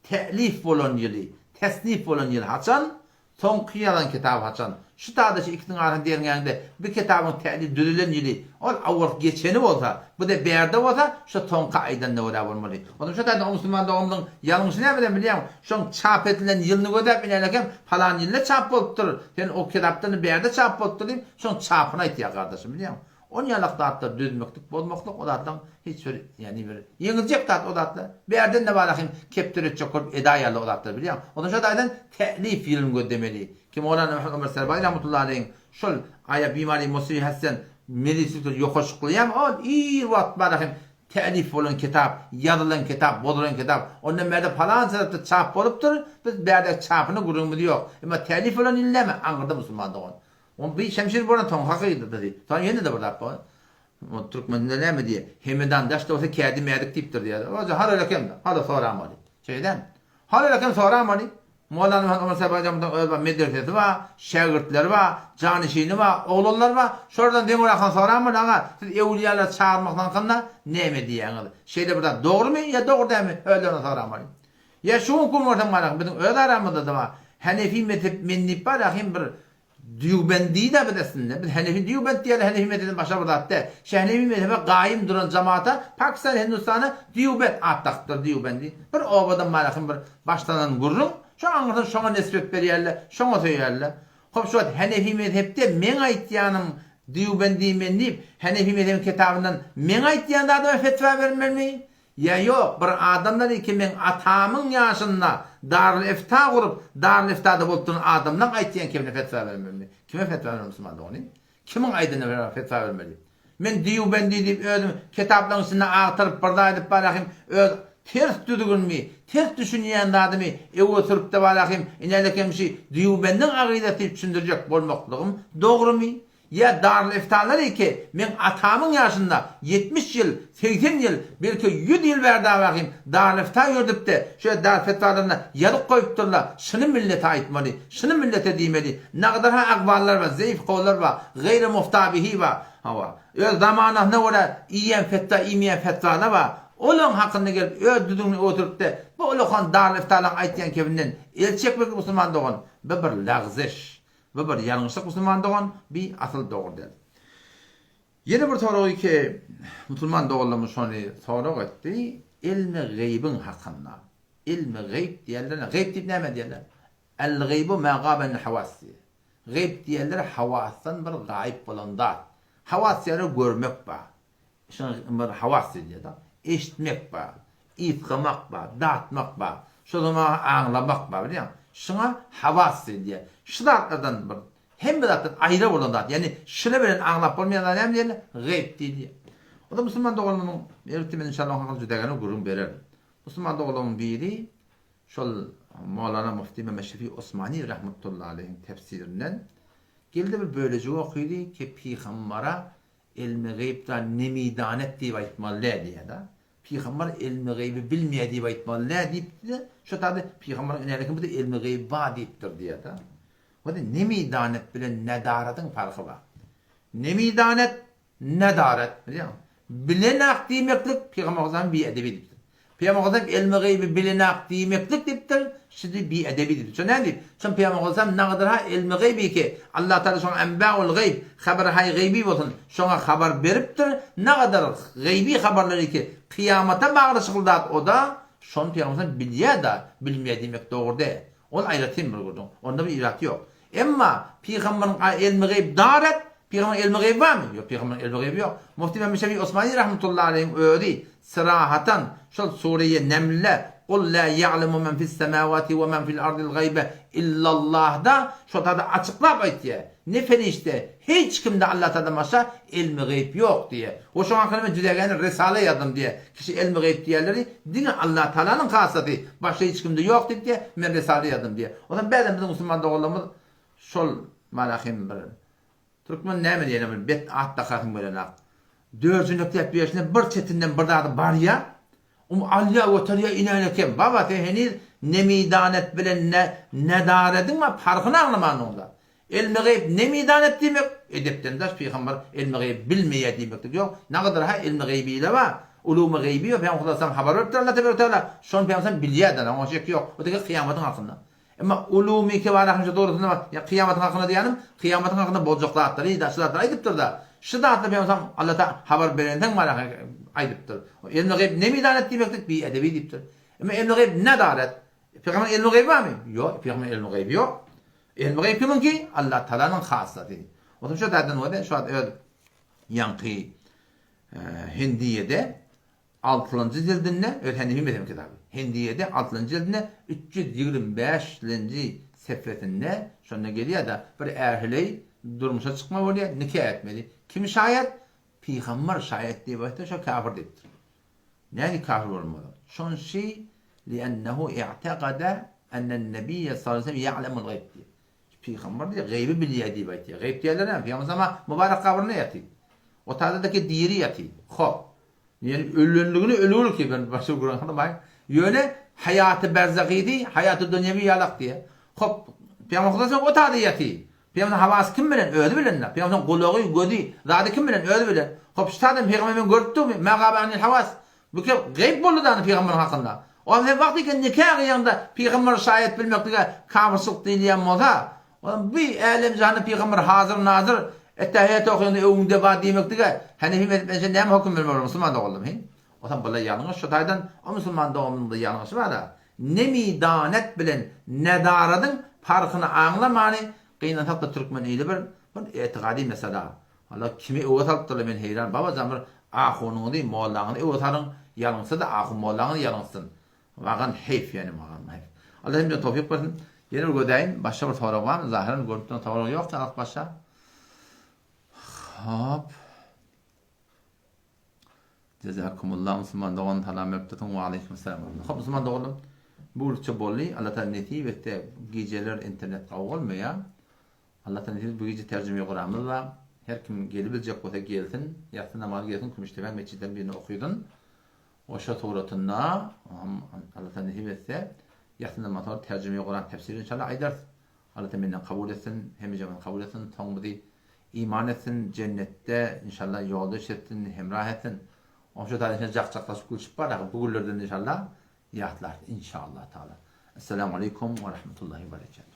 te'lif bolan ýyly, tesnif bolan ýyly haçan? Soňky ýazan kitaby haçan? Şu taýda şu ikisiniň arasyny derňäňde, bir kitabyň täze düzülen ýyly, ol awalky geçeni bolsa, bu-da bärde bolsa, şo soňky aýdanyna görä bolmaly. Onsoň şo taýda o musulman doganymyzyň ýalňyşy nämeden bilýäňmi? Şoň çap edilen ýylyny gözläp inälekem, palan ýylda çap bolupdyr, sen o kitapdan bärde çap bolupdyr diýip, şoň çapyny aýtýar gardaşym bilýäňmi? On ýalak zatlar düzmeklik, bozmaklyk o zatlaň hiç bir, ýagny bir ýeňiljek zat o zatlar. Bärden-de bar ahym kepderi etjek bolup edaýarlar o zatlary bilýäňmi? Ondan şo taýdan te'lif ýylyny gözlemeli. Ki Mowlana Muhammet Ömer Serbaýy rahmetullahi aleýhiň şol aýa bimary musri hassen melislikler ýokaşyklaýam ol ir wagt bar ahym te'lif bolan kitap, ýazylan kitap, bozulan kitap. Ondan bärde palan tarapda çap bolupdyr, biz bärde çapyna gürrüňimiz ýok. Emma te'lif bolan ýyl näme? Aňyrda musulman dogan. Ol bir şemşir bolan soň hakyky Soň ýene-de bir zat bar. O türkmende näme diýýär? Hemedan daş bolsa kädi mädik diýipdir diýýär. O halal eken, hala soramaly. Şeýdämi? Halal eken soramaly. Mollanyň Muhammet Omar Säbajamyň öz bar medresesi bar, şägirtleri bar, janyşini bar, oglanlary bar. Şolardan deňiräkden soramaly, aga, siz öwlüýalary çagyrmak hakynda näme diýýäňiz? Şeýle bir zat dogrumy ýa dogry dälmi? Özlerine soramaly. Ýa şu günki gün görseň bar, biziň öz aramyzda-da bar. Hanefi mezhep men diýip bar, ahim bir Dýubendida biz aslynda. Biz Hanefi Dýubend diýeli Hanefi mezhebden başga bir zat däl. Şu Hanefi mezhebe gaýym duran jamata Pakistan Hindistana Dýubend at dakypdyr Dýubendi. Bir obadan barahym bir başlanan gürrüň, şoň aňyrdan şoňa nesbet berýärler, şoňa söýýärler. Hop şu wagt Hanefi mezhepde meň aýtýanym Dýubendi men diýip Hanefi mezhebiň kitabyndan meň aýtýan zadyma fetwa bermelimi? Ýa ýok, bir adamlar iki meň atamyň ýaşynda Darül-Efta gurup, Darül-Eftada bolup duran adamlaň aýtýan kemine fetwa bermelimi? Kime fetwa bermeli musulman dogany? Kimiň aýdanyna görä fetwa bermeli? Men Dýubendi diýip özüm kitaplaryň içinde agtaryp bir zat edip barahym öz ters düzgünimi, ters düşünýän zadymy öňe sürüpde barahym inälekemşi Dýubendiň agydasy diýip düşündirjek bolmaklygym dogrumy? Ýa Darül-Eftalar eke, meň atamyň ýaşynda, 70 ýyl, 80 ýyl, belki ýüz ýyl bäri dabahym Darül-Efta ýördüpde, şu ýerde dar fetwalarynda ýazyp goýupdyrlar, şuny millete aýtmaly, şuny millete diýmeli, nagdarha agballar bar, zeýif kowlar bar, gaýry muftabihi bar, hawa, öz zamanasyna görä iýýän fetwa, iýmeýän fetwalar bar, olaň hakynda gelip öz düzügini öwürtipde, bu ulakan Darül-Eftalaryň aýtýan kebinden el çekmek musulman dogan, bu bir lagzyş. Bu bir ýalňyşlyk musulman dogan, bi asyl dogry däl. Ýene bir soragy ki musulman doganlarymyz şony sorag etdi, ilmi geýbiň hakynda. Ilmi geýb diýerler, geýb diýip näme diýerler? El geýbu ma gaba anil hawas diýer. Geýb diýerler hawasdan bir gaýyp bolan zat. Hawas diýerler görmek bar. Şoňa bir hawas diýilýär-de. Eşitmek bar, ysgamak bar, datmak bar, şo zaman aňlamak bar, bilýäňmi? Şoňa hawas diýilýär. Şu zatlardan bir hemme zatdan aýra bolan zat, ýagny şile bilen aňlap bolmaýan zat näme diýilýär? Geýb diýilýär. O-da musulman doganymyzyň, elbetde men inşallah oň hakynda juda gäne gürrüň bererin. Musulman doganlarymyň biri şol Mowlana Mufti Mehmet Şefi Osmani rahmetullahi aleýhiň tefsirinden geldi bir bölejigi okydy ki pygambara Elmi geýb-da nemidanet diýip aýtmaly däl diýýär-de. Pygamber elmi geýbi bilmeýär diýip aýtmaly däl diýipdi-de, şo taýda pygamberiň inänikim bu-da elmi geýbi bar diýipdir diýýär-de. Onda nemidanet bilen nedaratyň parhy bar. Nemidanet, nedaret, bilýäňmi? Bilenak diýmeklik pygamber Hozamyň biedebi diýipdir. Pygamber Aleyhisselam elmi gaybi bilenak diýmeklik diýipdir, şidi biedebi diýipdir. Şo näme diýip? Şon Pygamber Aleyhisselam nagadyr ha elmi gaybi ki, Allah Taala şoňa enbäul gayb, habar haý gaybi bolsun, şoňa habar beripdir, nagadyr gaybi habarlary ki, kyýamata baglyşykly zat oda, şony Pygamber Aleyhisselam bilýär-da, bilmeýär diýmek dogry däl. Ol aýratyn bir gürrüň. Onda bir irat ýok. Emma pygamberiň elmi geyb daret, pygamberiň elmi geybi barmy? Ýok, pygamberiň elmi geybi ýok. Mufti Mehmet Şefi Osmani rahmetullahi aleýhiň özi syrahatan şol sureýe Nemlde Kul la ýa'lemu men fis semawati we men fil ardil gaýbe illallahda şo tada açyklap aýtýar. Ne perişde, hiç kimde Allatagaladan başga elmi geyb ýok diýýär. We şoň hakynda men jüdägäni risale ýazdym diýýär. Kişi elmi geyb diýýärleri diňe Allatagalanyň hassasy, başga hiç kimde ýok diýip diýýär, men risale ýazdym diýýär. Onsoň bäzem biziň musulman doganlarymyz şol mana hem bir türkmen näme diýene bir bet at dakasyň gelenok. Dörjünekläp ýörşüne bir çetinden bir zady barýar, um alýar göterýär inäne kem. Baba sen heniz nemidanet bilen ne nedarediň bar parhyny aňlamandyň-da. Elmi gaýyp nemidanet diýmek, edepden daş pygamber elmi gaýyp bilmeýär diýmeklik ýok. Nagadar ha elmi gaýbile bar, ulumy gaýby bar, pygamber Hudaý habar beripdir Allah tebarek teala, şony pygamber bilýär-de, oňa şek ýok. O diňe kyýamatyň hakynda. Emma ulumy kebara hakynda dogrusynda bar. Ýa kyýamatyň hakynda diýýänim, kyýamatyň hakynda boljak zatlary, şu zatlary aýdypdyr-da. Şu zatlary pygamber Allah ta habar berensoň bar aýdypdyr. Elmi gaýyp nemidanet diýmeklik biedebi diýipdir. Emma elmi gaýyp nedaret. Pygamber elmi gaýyp barmy? Ýok, pygamber elmi gaýyp ýok. Elmi gaýyp kimiňki? Allah Taalanyň hassasy. Otuň şu taýdan bolsa, şu wagt öz ýaňky Hindiýede altynjy jildinde, öz Henefi mezhebi kitaby. Hindiýede altynjy jildinde 325-lenji sefesinde şonda gelýär-de, bir är-heleý durmuşa çykma bolýar, nika etmeli. Kim şaýat? Pygamber şaýat diýip aýtsa, şo kafir diýipdir. Nädip kafir bolmaz? Şonşy li'ennehu i'tegada ennennebiyye sallallahu aleyhi ve sellem ya'lemul gayb diýip. Pygamber diýip gaýby bilýär diýip aýtýar. Gaýyp diýerler näme? Pygamber sama mübarek gabrynda ýatyr. O taýda diri ýatyr. Hop. Ýöne ölenligini ölür ki ben başga gürrüň kylmaýyn. Ýöne haýaty berzahydy, haýaty dünýewi ýalak diýýär. Hop. Pygamber sallallahu o taýda ýatyr. Pygamber hawasy kim bilen? Özi bilen-de. Pygamber gulagy, gözi, zady kim bilen? Özi bilen. Hop, şu taýdan pygamber men görüp durmy? Ma gaba anil hawas. Bu ke gaýyp boldy da pygamberiň hakynda. O sen wagt eken nika gyýaňda pygamberi şaýat bilmeklige kafyrçylyk diýilýän bolsa, onda bu älem jahanda pygamber hazyr nazyr, ettehiýat okaýanda öňüňde bar diýmeklige Hanefi mezhebine näme höküm bermeli musulman doganlarym he? Onsoň bular ýalňyş şu taýdan o musulman doganymyzda ýalňyşy bar-a. Nemidanet bilen nedaradyň parhyny aňlamany gynansakda türkmen ili bir bir etigady mesela. Walla kimi öwe salypdyrlar men heýran babajan bir ahunyňyzy mollaňyzy öwe salyň ýalňyşsa-da ahun mollaňyz ýalňyşsyn. Wagan heýf ýöne wagan heýf. Allah hemmämize towfyk bersin. Ýene bir gözäýin başga bir sorag barmy zahyran görüp duran sorag ýok alyp başa. Hop. Jezakumullah musulman dogan salam berip dursuň we aleýkum salam. Hop musulman doganlarym bu günlükçe boldy. Allah taala nesip etse gijeler internet gawy bolmaýar. Allah taala nesip bu gije terjime guramyz bar. Her kim gelibiljek bolsa gelsin. Ýassy namazy gelsin Kümüşdepäň metjitleriniň birinde okydyn. Oşa suratynda Allah taala nesip etse ýassy namazdan soň terjime Kuran tefsir inşallah aýdarys. Allah taala menden kabul etsin, hemmejemizi kabul etsin, soňumyzy iman etsin, jennetde inşallah ýoldaş etsin, hemrah etsin. Oňşa taýda jak-jaklaşyp gülşüp bar, bu günlerden inşallah ýatlarys inşallah taala. Esselamu aleýkum we rahmetullahi we berekatuh.